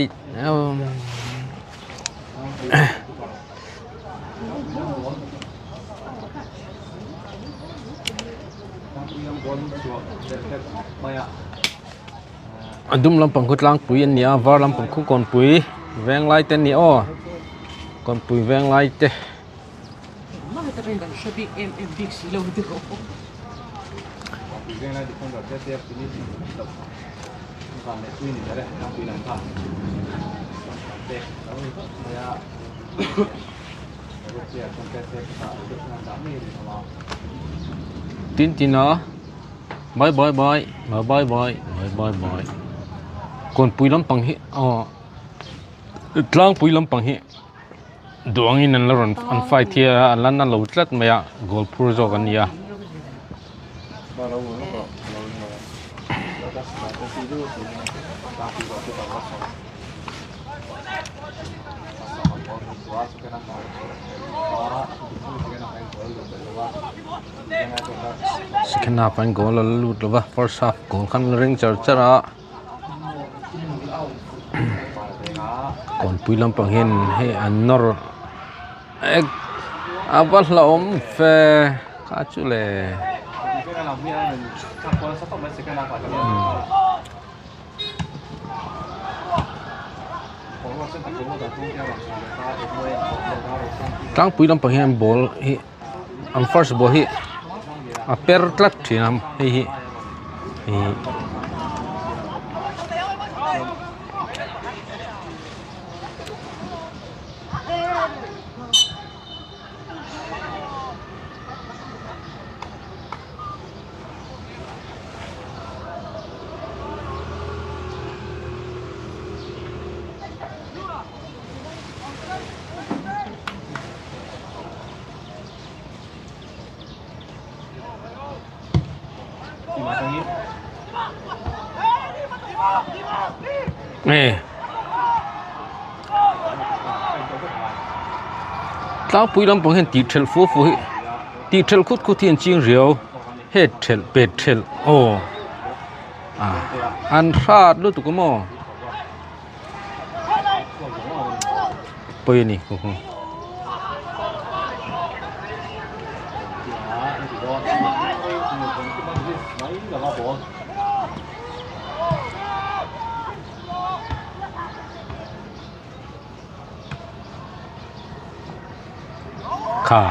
a dum lampang khu tlangpui an ni a var lampang khu kawnpui veng lai te an ni aw kawnpui veng lai te. Tin tin a bye bye bye bye bye bye bye bye bye kawnpui lampang hi aw tlangpui lampang hi. Duh angin an la rawn an fight hi a la na lo tlat mai a goal phur zawk an ni a. Second half an goal a la lut lo va first half goal khan la ring char char a. Kawnpui lampang hian hei an nawr ek a va hlauhawm fe kha chu le. Tlangpui lampang hian ball hi. an first ball hi a per tlat thin a hei hi ihh. Nge tlangpui lampang hian tih thelh fu fu hi tih thelh khut khut hi an ching riau het thelh pet thelh aw ah an hrat lutuk a maw. Pawi a ni khu khu. Kha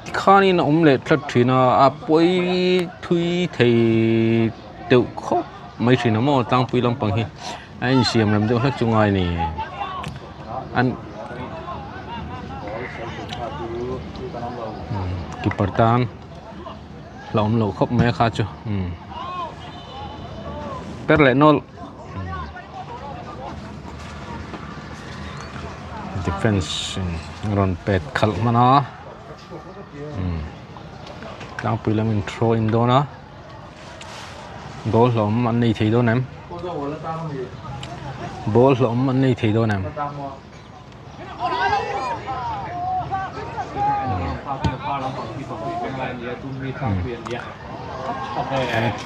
tikhanin a awm leh tlat thin a a pawi thui thei deuh khawp mai thin a maw tlangpui lampang hi a insiam rem deuh hlek chu ngai ni an keeper tan hlauhawm loh khawp mai a kha chu umm per leh nawlh. Defence in a rawn pet khalh hman a umm tlangpui lam in throw in dawn a ball hlawm an nei thei dawn em ball hlawm an nei thei dawn em.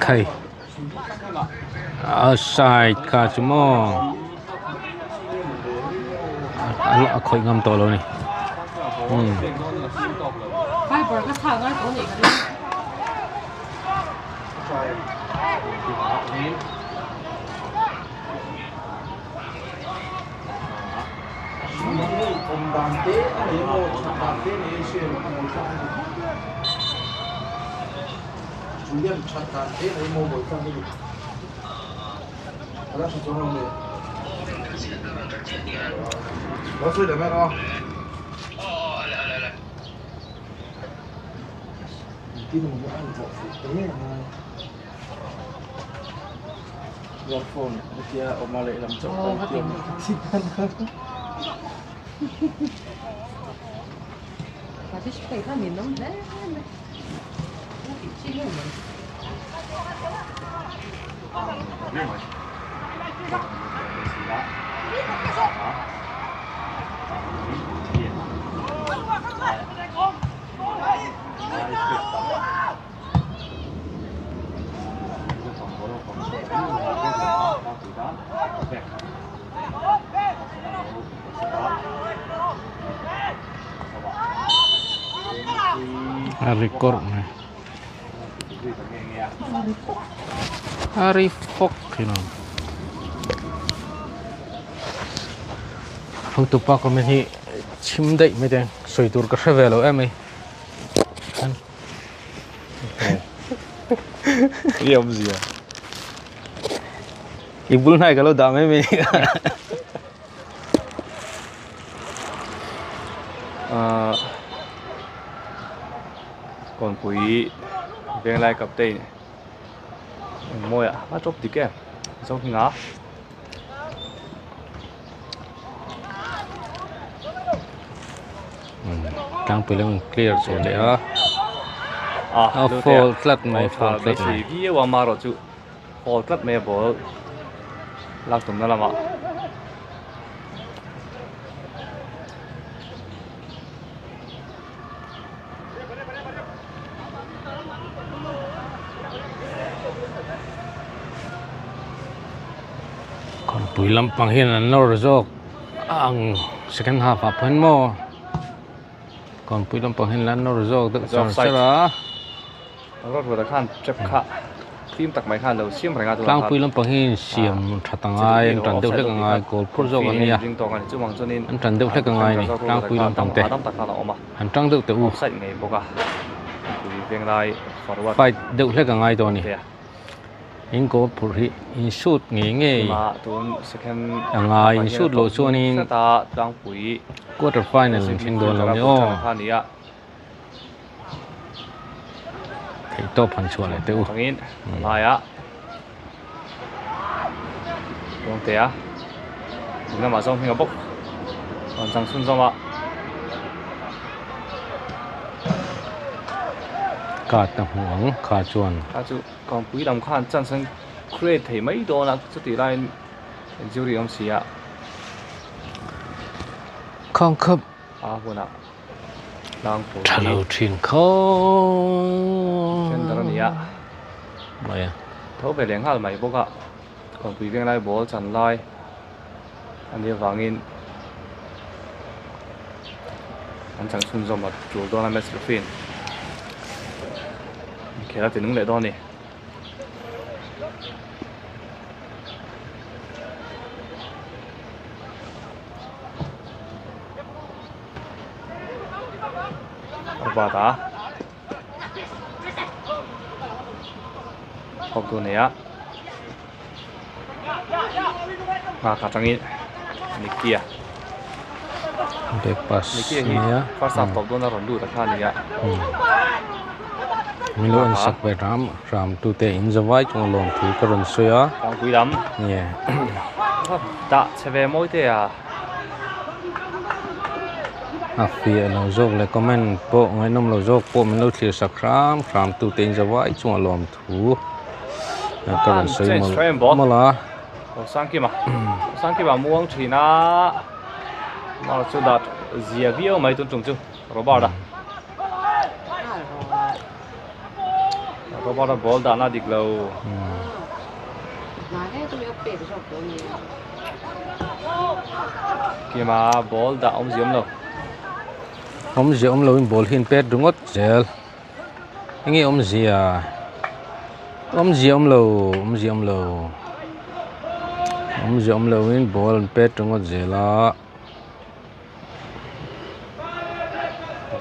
Khai. A side kha chu maw a khawih ngam tawh lo a ni umm. Julian that dan te mai maw bawi tlang hi ni ala tha chuang lo ni lo sawi leh mai rawh tin mo an vawh fuh te ngai earphone hetia awma lehlam chauh kan tiam A record mai a ri fawk thin ang hotupa comment hi chhim daih mai te sawi tur ka hre ve lo em mai. Enge awmzia? I bul hnai ka lo dah mai mai Ahh Kawnpui Venglai captain Engmawi ah a tawp dik em Zohminga. Tlangpui lam clear chho leh a a foul tlat mai foul tlat mai viau a marawh chu foul tlat mai a ball lak tumna lamah Kawnpui lampang hian an nawr zawk a ang second half ah pawh hian maw kawnpui lampang hian an nawr zawk deuh char char a. Rawt rawt ah khan trap kha. Fim tak mai khan lo siam reng a tunah khan. Tlangpui lampang hi insiam that a ngai an tan deuh hlek a ngai goal phur zawk an nia an tan deuh hlek a ngai a ni tlangpui lampang te an tang deuh teh u fight deuh hlek a ngai dawn a ni in goal phurh hi in shoot ngei ngei a ngai in shoot loh chuanin quarter final an thleng dawn lo a ni aw. Theih tawp han chhuah leh teh u. Tangin laia Tawngtea lamah zawng hming a bawk rawn chang chhun zawm a. Card a hmuh ang kha chuan. Kha chu Kawnpui lam khan chance an create thei mai dawn a chutih laiin injury a awm si a. Khang khap. A hunah. Tha lo thin khawp mai a. Tho ve leh nghal mai bawk a, Kawnpui Venglai ball chan lai a nih avangin an chang chhunzawm a tul dawn a match referee in inkhel a ti nung leh dawn a ni. Robert a kawp tu nei a nghak atangin Nicky a back pass Nicky a hi first half tawp dawn a rawn lut a kha a ni a min lo en sak ve ram ram tu te in zawai chunga lawm thu ka rawn sawi a tlangpui lam dah chhe ve mawi te a. A fiah lo zawk leh comment pawh ngaihnawm lo zawk pawh min lo thlir sak hram hram tu te in zawai chungah lawm thu ka rawn sawi mawlh mawlh a. Sangkima Sangkima muang thin a mar chu dat zia viau mai tun tum chu Robert a Robert a ball dahna dik lo. Kima ball dah awmzia awm lo. Awmzia awm loin ball hi an pet ringawt zel. Enge awmzia? Awmzia awm lo, awmzia awm lo. Awmzia awm loin ball an pet ringawt zel a.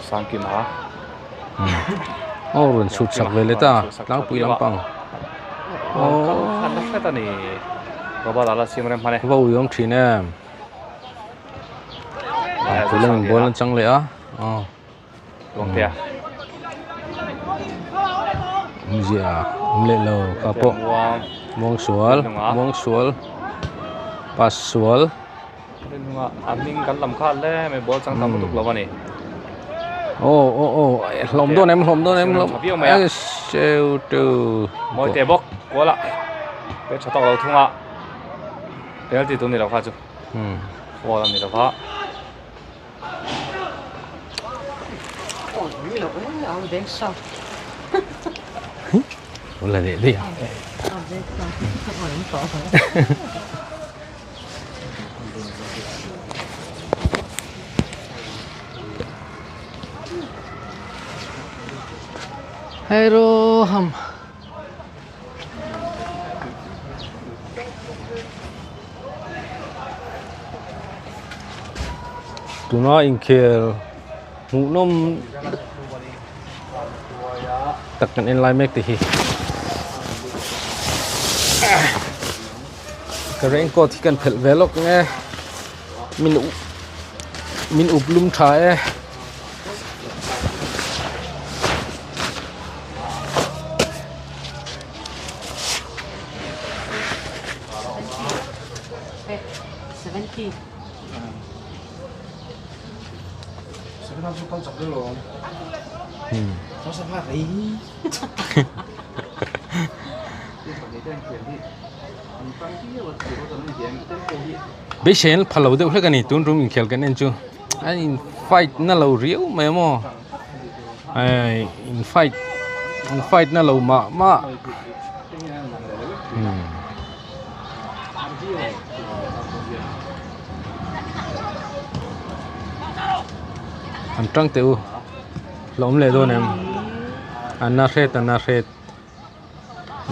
Sangkima. Aw rawn chhut chak ve leh ta tlangpui lampang. Aw hret a ni. Robert ala siam rem hman e. Va ui awm thin em. Tlangpui lamin ball an chang leh a. Aw. Luangtea. Awmzia awm leh lo ka pawh. Muang sual, muang sual. Pass sual. Rinhunga a hming kan lam kha le mai ball chang tam lutuk lo a ni. Aw aw aw hlawm dawn em hlawm dawn em hlawm ai seu tu. Mawi te bawk kuala pe tha tawk lo thunga penalty tur ni lo kha chu. Foul a ni lo kha. La leh daih a. Hero ham. Tuna inkhel hmuhnawm tak kan en lai mek te hi. Ka raincoat hi kan phelh ve lawk nge min min up lum tha e. Beisei an pha lo deuh hlek a ni tun tum inkhel kan en chu an in fight na lo riau mai maw ai in fight an fight na lo mah mah an tang teh u hlawm leh dawn em an na hret an na hret. Oh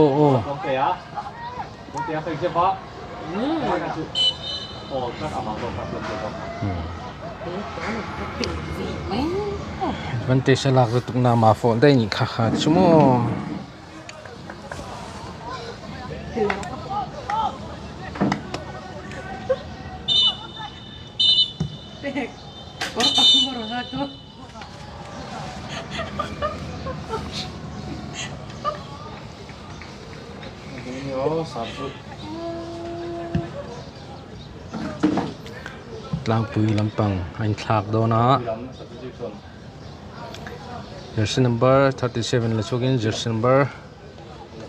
oh oh. Advantage a lak lutuk na ma phone daih nih kha kha chu maw. Tlangpui lampang a inthlak dawn a jersey number 37 la chhuakin jersey number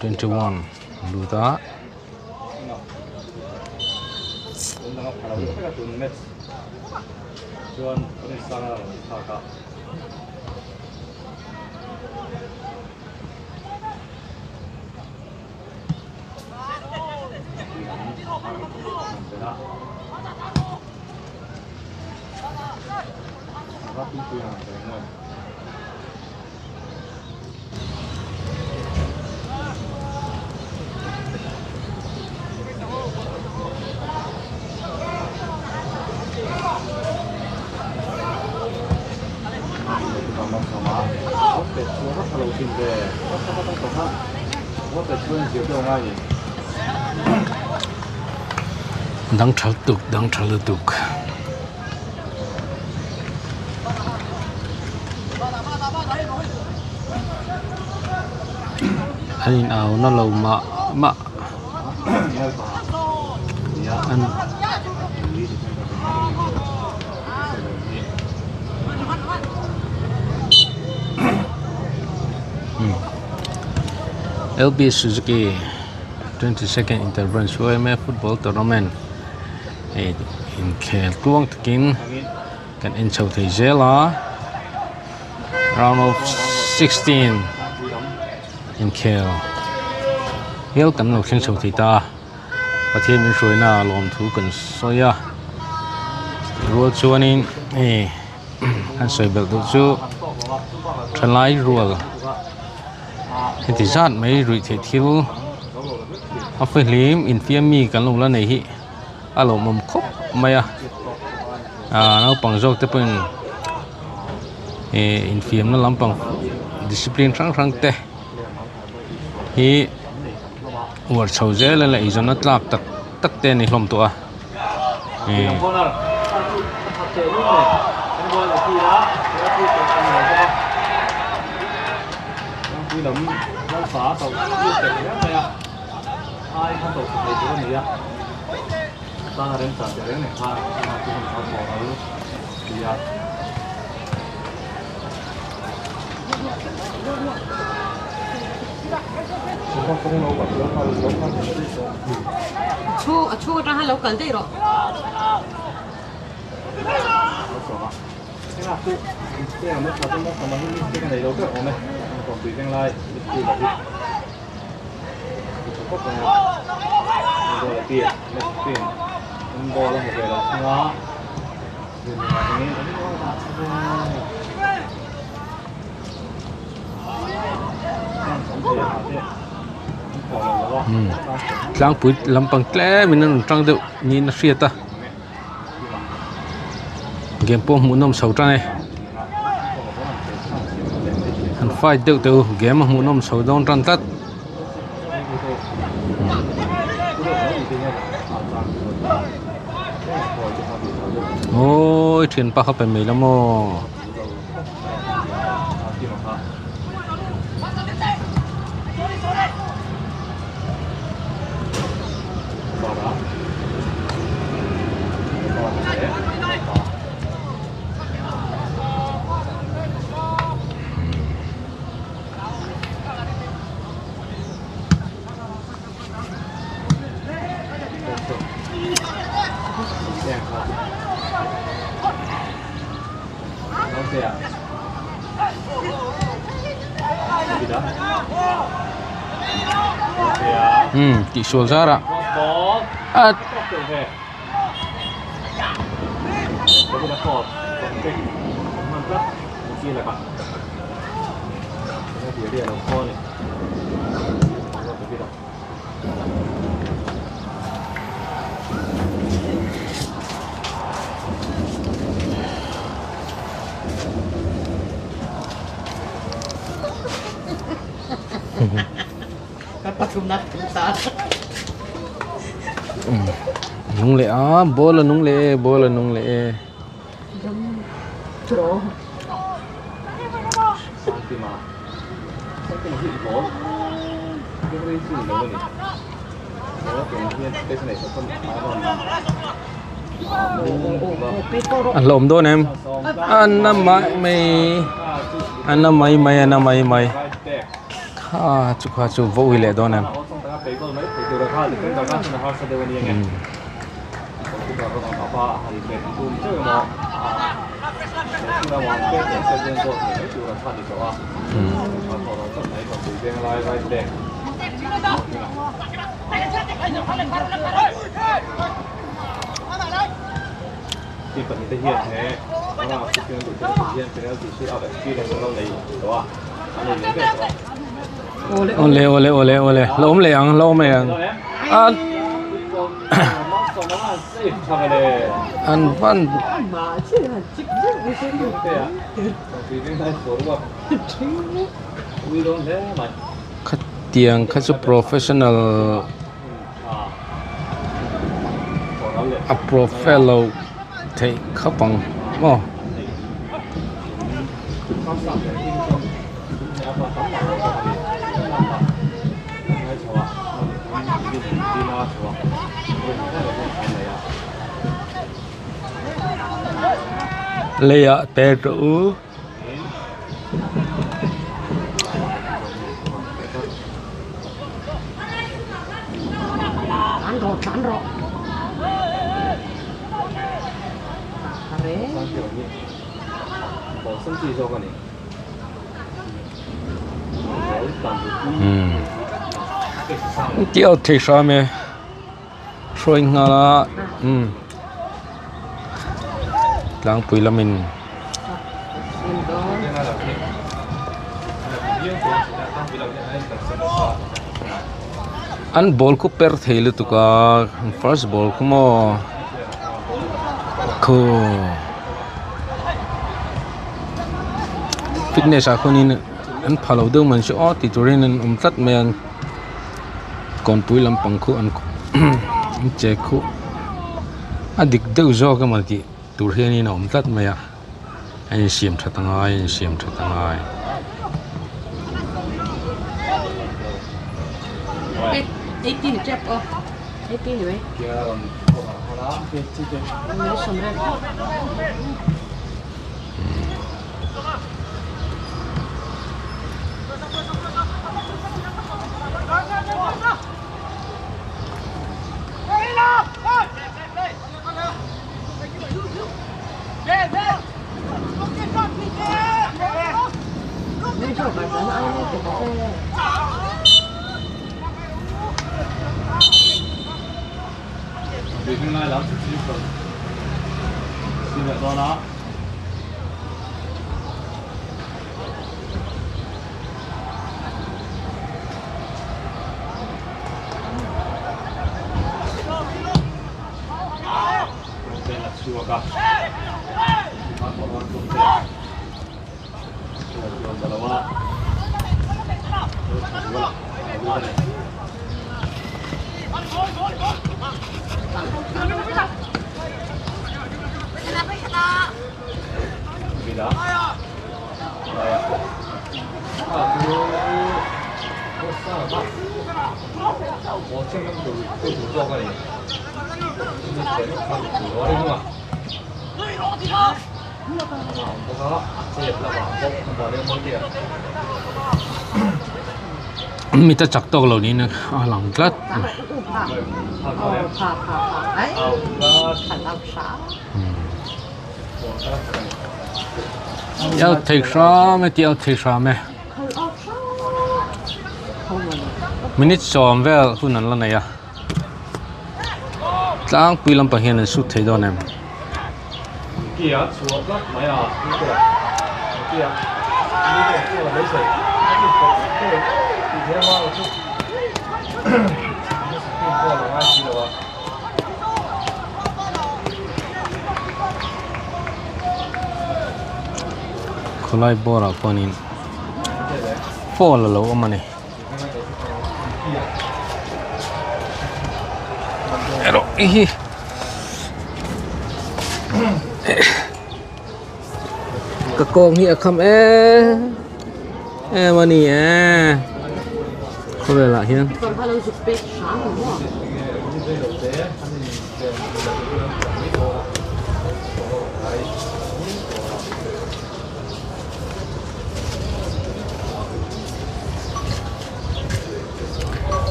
21 a lut a. Dang tha lutuk dang tha lutuk. An in au na lo mah mah an L_B Suzuki 22nd Inter-Branch U_M_A Football Tournament hei inkhel tluang takin kan en chho thei zel a round of 16 inkhel hial kan lo thleng chho thei ta a Pathian min hruaina lawmthu kan sawi a rual chuanin hei an sawi belh duh chu thalai rual heti zat mai ruih theih thil a fihlim infiam mi kan lo la nei hi a lawmawm khawp mai a ah naupang zawk te pawhin ih infiamna lampang discipline hrang hrang te hi uar chho zel a la eizawnna tlak tak tak te a ni hlawm tawh a ih. Tlangpui lampang tlem in an rawn tang deuh niin a hriat a game pawh hmuhnawm chho tan e an fight deuh teh u game a hmuhnawm chho dawn tan tlat. Awii thianpa kha pe mai la maw. Um tihsual zarah a Nung leh a ball a nung leh e ball a nung leh e. A hlawm dawn em a na mai mai a na mai mai a na mai mai kha chu kha chu va ui leh dawn em. Awle awle awle awle la awm leh ang la awm leh ang a an van khatiang kha chu professional a profile lo theih khawp ang maw. Leiah pek rawh u. Tih out thei hram e hruai nghal a umm tlangpui lamin. An ball khu per thei lutuk a first ball khu maw khu fitness ah khuanin an pha lo deuh mai chu aw tih turin an awm tlat mai a kawnpui lampang khu an che khuh a dik deuh zawk emaw tih tur hianin a awm tlat mai a a insiam that a ngai a insiam that a ngai. Mit a chak tawk lo niin a lang tlat. Out thei hram e tih out thei hram e. Minute sawm vel hun an la nei a. Tlangpui lampang hian an sut thei dawn em? Khawlai bawrah pawnin fall a lo awm a ni. Erawh hi ka kawng hi a kham em em a ni e khawvelah hian.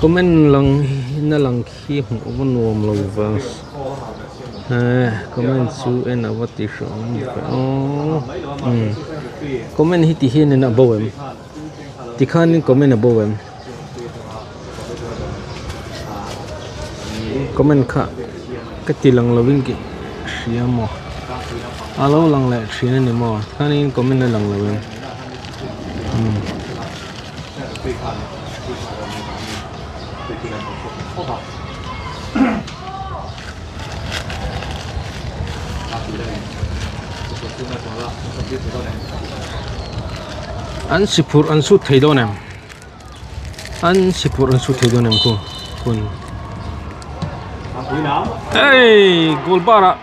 Comment lang na lang khi hmuh a va nuam lo vang eh comment chu en a va ti hrang ve aw umm comment hi ti hian in a bo em tikhanin comment a bo em comment kha ka ti lang lovin ka hria maw a lo lang leh thin a ni maw tikhanin comment a lang lo em umm. An si phurh an sut thei dawn em? An si phurh an sut thei dawn em khu hun Hey goal bar ah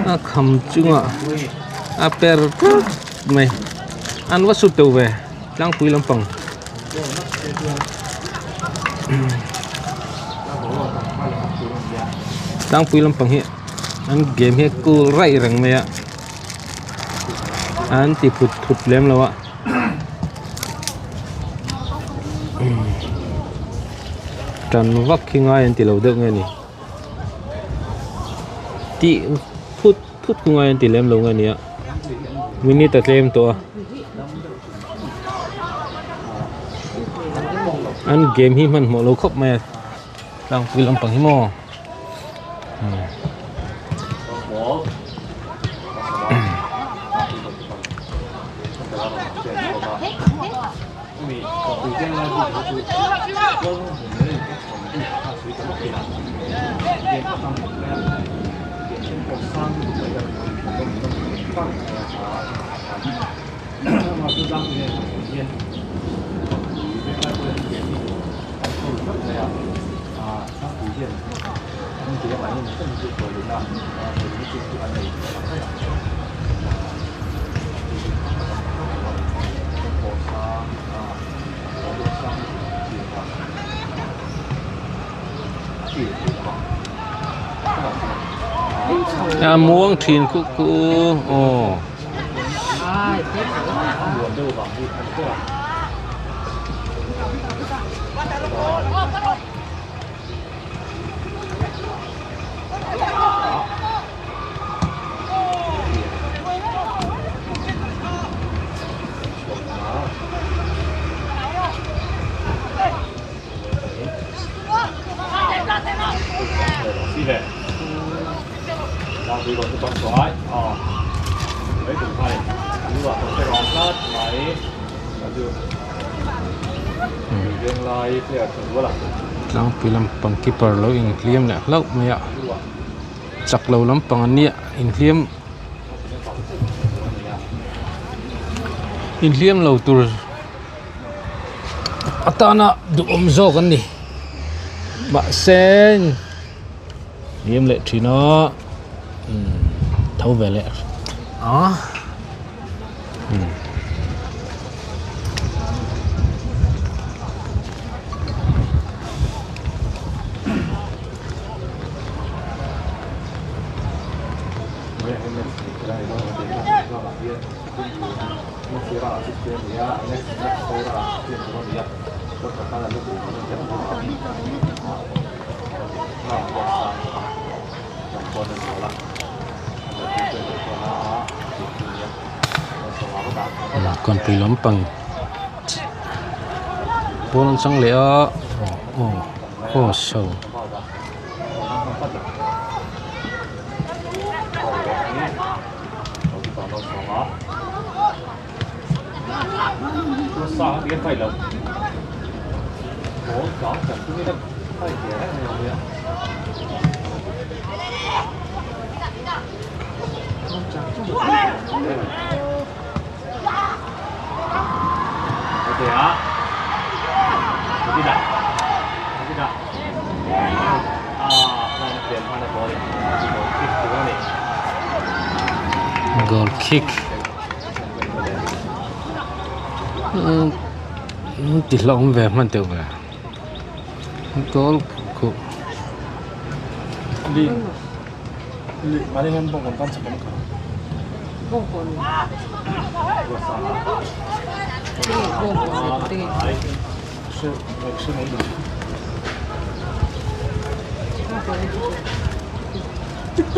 A kham chungah a per tlat mai an va sut teuh ve tlangpui lampang. Tlangpui lampang hi an game hi a cool raih reng mai a an ti phut phut lem lo a. Tan vak hi ngai an ti lo deuh nge ni tih phut phut khu ngai an ti lem lo nge ni a minute a tlem tawh a an game hi hmanhmawh lo khawp mai a tlangpui lampang hi maw. A muang thin khuh khuh aw. Tlangpui lampang keeper lo inhliam leh hlauh mai a chak lo lampang an nia inhliam inhliam lo tur atana duhawm zawk an ni mahse hliam leh thin a tho ve leh a. Kawnpui lampang pawl an chang leh a aw aw so. Goal kick ti hlauhawm ve hman deuh ve goal khuh.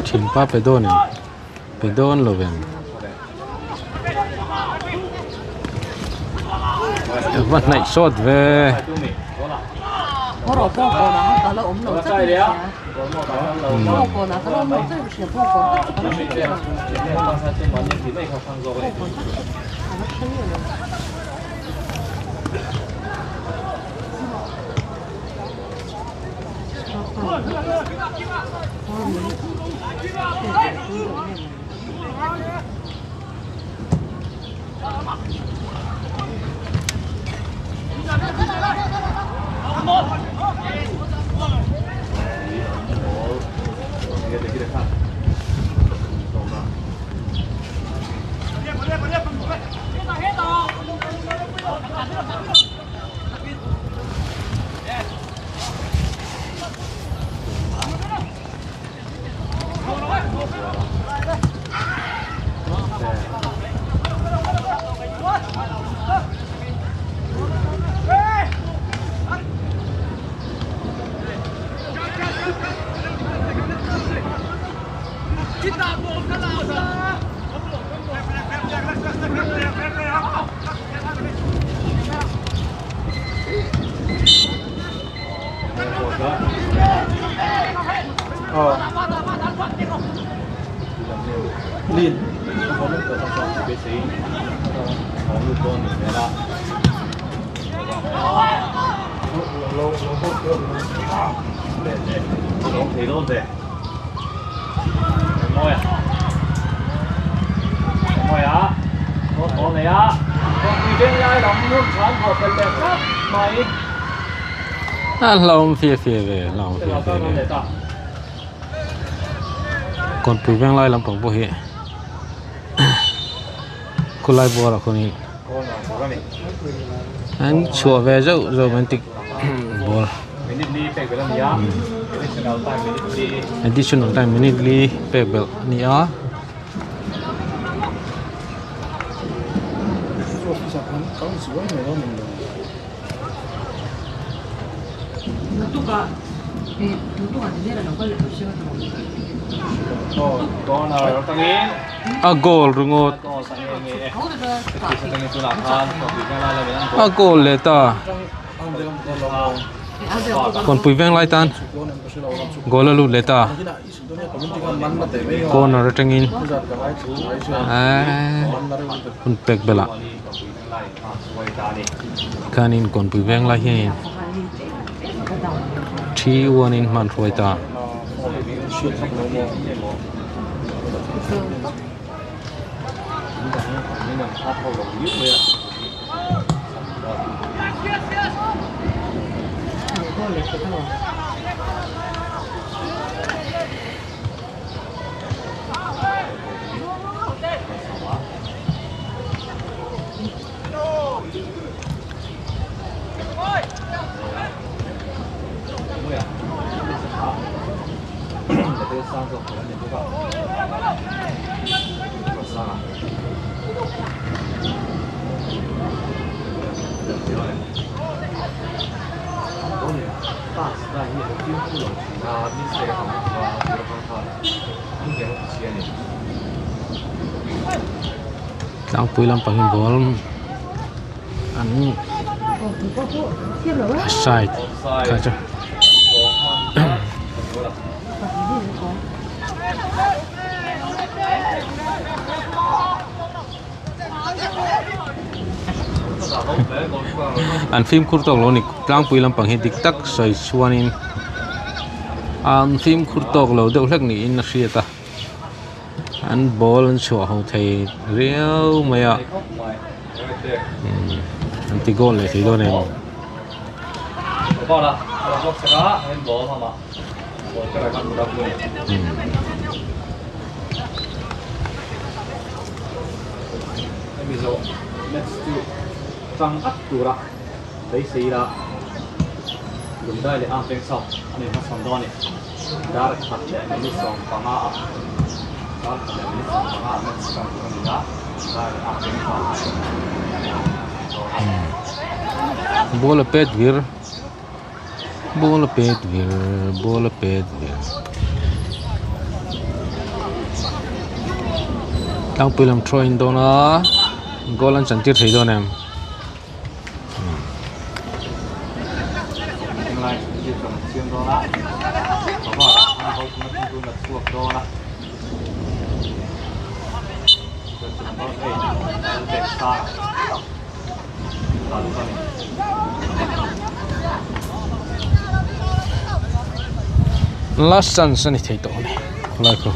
Thinpa pe dawn em pe dawn lo vem va hnaih sawt ve. A hlauhawm fia fia ve hlauhawm fia fia ve kawnpui veng lai lampang pawh hi khulai bualah khuanin an chhuah ve zauh zauh an ti ball additional time minute li pek belh a ni a. A goal ringawt a goal leh ta kawnpui veng lai tan goal a lut leh ta corner atangin eee hun pek belh ah khanin kawnpui veng lai hianin thi uanin hman hruai ta. Tlangpui lampang hi ball an side kha chu an fimkhur tawk lo a ni tlangpui lampang hi dik tak sawi chuanin an fimkhur tawk lo deuh hlek niin a hriat a an ball an chhuah ho thei riau mai a an ti goal leh thei dawn em. Hemi zawh match chu chang at tura beisei ila Lungdai leh Arm Veng South a ni hmachhawn dawn a ni. Dar khat leh minute 15 ah dar khat leh minute 15 ah match chang tur a ni a, Lungdai leh Arm Veng South dawn a ni. Ball a pet vir. Ball a pet vir ball a pet vir tlangpui lam thu a in dawn a goal an chantir thei dawn em. Last chance a ni thei tawh a ni khawlai khu.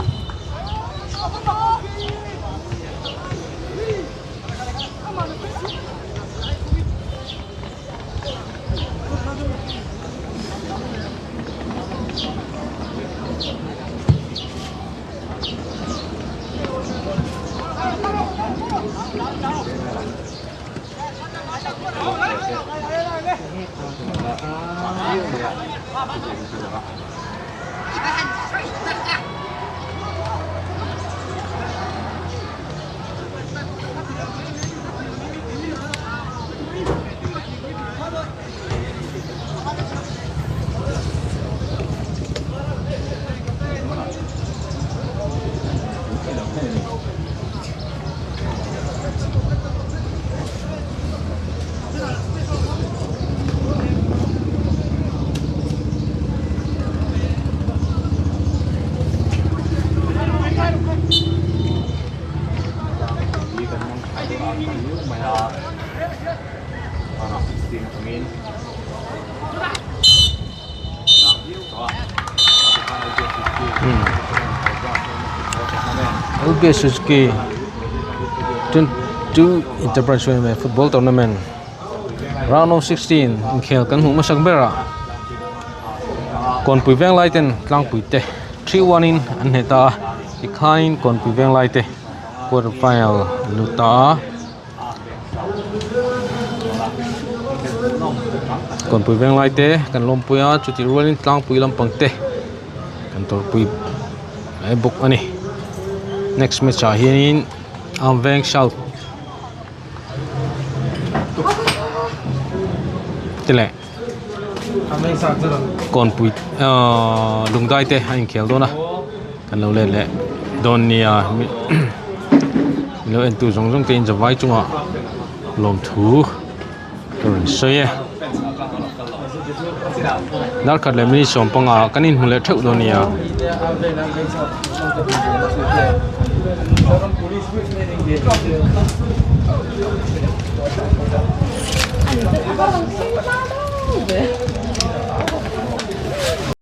LBS Suzuki 22 Enterprise Women Football Tournament Round of 16 inkhel kan hmuh hmasak ber a Kawnpui veng lai ten tlangpui te 3-1 in an hneh ta a tikhain Kawnpui veng lai te quarter final an lut ta a. Kawnpui veng lai te kan lawmpui a chutih rualin tlangpui lampang te kan tawrhpui mai bawk a ni next match ah hianin arm veng south te leh kawnpui ahh lungdai te a inkhel dawn a kan lo let leh dawn nia lo entu zawng zawng te in zavai chungah lawmthu ka rawn sawi e dar khat leh minute 15 ah kan inhmu leh theuh dawn nia.